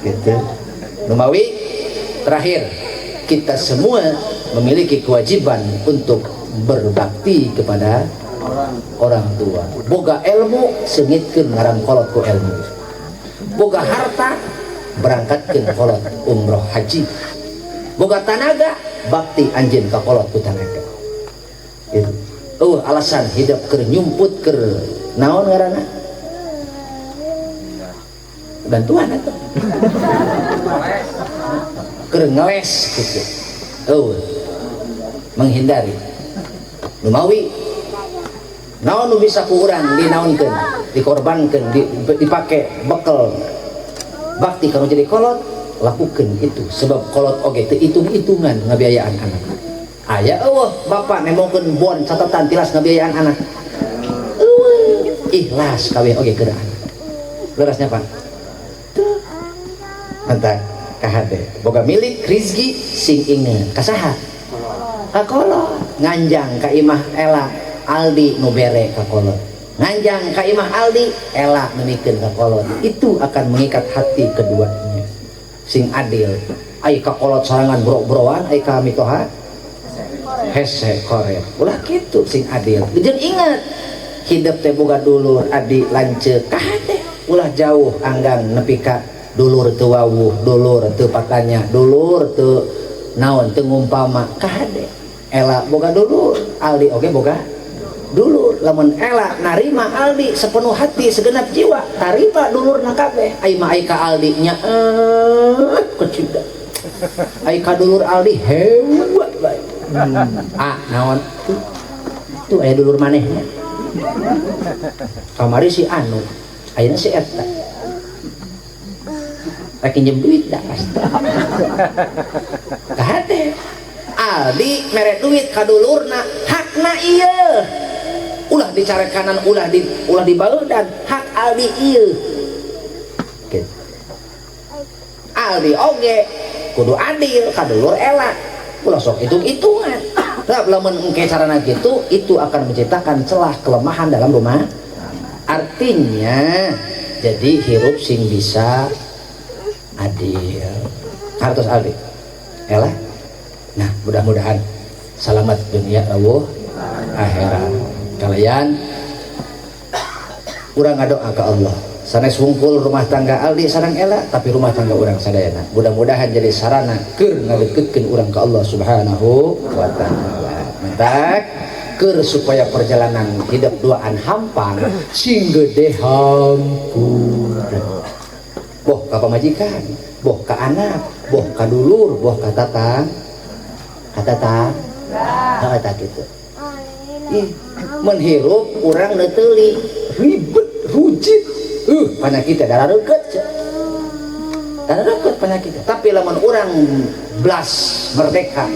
gitu. Numawi terakhir, kita semua memiliki kewajiban untuk berbakti kepada orang tua. Boga ilmu seungitkeun ngaran kolot ku ilmu. Boga harta berangkatkeun kolot umroh haji. Boga tanaga bakti anjeun ka kolot ku tanaga. Gitu. Oh, alasan hidup keur nyumput keur naon ngaranna? Bantuan atuh. Keur ngeles gitu. Oh, menghindari. Numawi naon nu bisa ku urang dinaonkeun, dikorbankeun, dipake bekel bakti kalau jadi kolot, lakukan itu sebab kolot oge teu hitung-hitungan ngabiayaan anak. Aya eueuh bapak nemongkeun bon catatan tilas ngabiayaan anak. Eueuh ikhlas kabeh oge keur anak. Lerasnya Pak. Tuh. Mantap kahade. Boga milik rizki sing inget ka saha? Ka kolot. Nganjang ka imah Ela Aldi nu bere ka kolot. Nganjang ka imah Aldi Ela nu mikeun ka kolot. Itu akan mengikat hati keduanya. Sing adil. Ai ka kolot sorangan bro-broan, ai ka mitoha hese koret. Ulah kitu sing adil. Jeung inget hidup teh boga dulur adi lanceuk kahade. Ulah jauh anggang nepi ka dulur teu wawuh, dulur teu patanya, dulur teu naon teu ngumpama kahade. Ela boga dulur, Aldi oge boga dulur. Lamun Ela narima Aldi sepenuh hati segenap jiwa, tarima dulurna kabeh. Ai mah ai ka Aldi nya kecida. Ai ka dulur Aldi hewa bae. Ah naon tuh aya dulur manehna. Kamari si anu, ayeuna si eta. Rek nginjem duit dah pasti. Kahade. Aldi mere duit ka dulurna, hakna ieu. Ulah dicarekanan, ulah di ulah dibaudan, hak Aldi ieu. Gitu. Aldi oge kudu adil ka dulur Ela. Ulah sok hitung-hitungan. Sebab lamun engke carana gitu, itu akan menciptakan celah kelemahan dalam rumah. Artinya jadi hirup sing bisa adil. Hartos Aldi. Ela. Nah, mudah-mudahan selamat dunia lawuh akhirat. Kalian urang ngadoa ka Allah. Sanes wungkul rumah tangga Aldi sareng Ela, tapi rumah tangga urang sadayana. Mudah-mudahan jadi sarana keur ngadeukeutkeun urang ka Allah Subhanahu wa taala. Mentak keur supaya perjalanan hidup duaan hampang sing gede hampura. Boh ka pamajikan, boh ka anak, boh ka dulur, boh ka tatang, ka tatang, heeh tah kitu. Ih, mun hirup urang neuteuli, ribet, rujit. Penyakit darah reukeut. Darah reukeut penyakit. Tapi lamun urang blas merdeka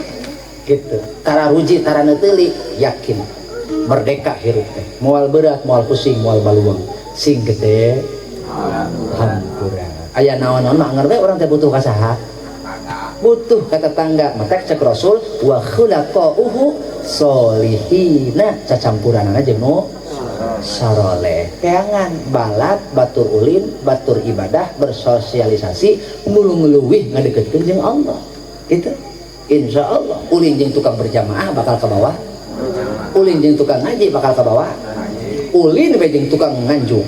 gitu. Tara ruji, tara neuteuli, yakin merdeka hirup teh. Moal berat, moal pusing, moal baluang. Sing gede hampura. Aya naon-naon mah ngerti urang teh butuh ka saha? Butuh ka tetangga. Matak cek Rasul wa khulaqauhu solihina, cacampuranana jeung nu saroleh. Teangan balad batur ulin, batur ibadah, bersosialisasi, nulung-ngeluwih ngadeukeutkeun jeung Allah. Gitu. Insya Allah ulin jeung tukang berjamaah bakal ke bawah. Ulin jeung tukang ngaji bakal ke bawah. Ulin we jeung tukang nganjuk.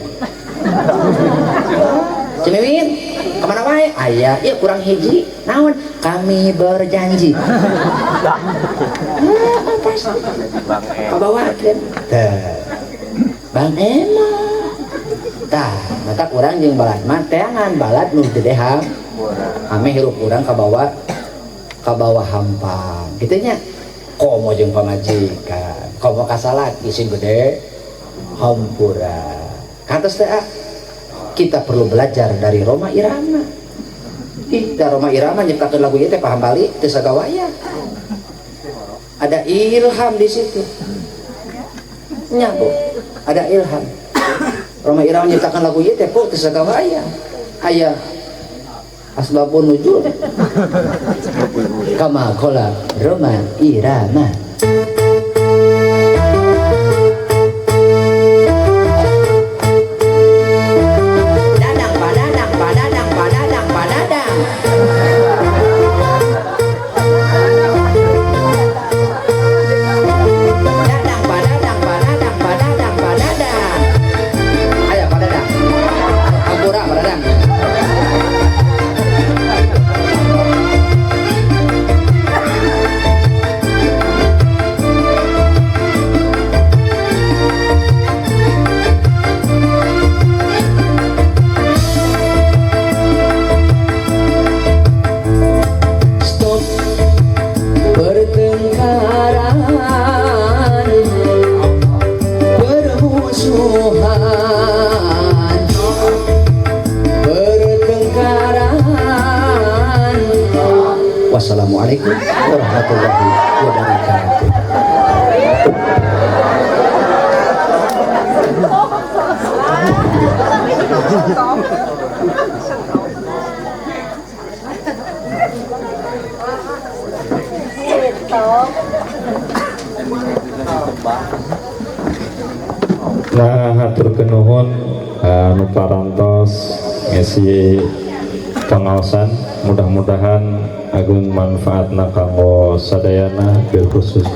Cemiwin kemana wae? Aya, ieu kurang hiji. Naon? Kami berjanji. Ah, pasti. Bang E. Kabawakeun. Tah. Bang Ema. Tah, mata urang jeung balad mah teangan balad nu gede ham. Ame hirup urang kabawa kabawa hampang. Kitu nya. Komo jeung pamajikan, komo ka salaki sing gede hampura. Katos teh ah. Kita perlu belajar dari Rhoma Irama. Ih, da Rhoma Irama nyiptakeun lagu ieu teh paham bali teu sagawaya. Ada ilham di situ. Nya, Bu. Ada ilham. Rhoma Irama nyiptakeun lagu ieu teh po teu sagawaya. Aya Asbabun nuzul kama qala Roma Irama. Dadang padadang padadang padadang padadang. Dadang padadang padadang padadang padadang. Ayo padadang. Ampura padadang. Stop pertengkaran, permusuhan, pertengkaran. Wassalamualaikum warahmatullahi wabarakatuh. Nah, hatur nuhun anu parantos ngisi pengaosan, mudah-mudahan agung manfaatna kanggo sadayana bil khusus.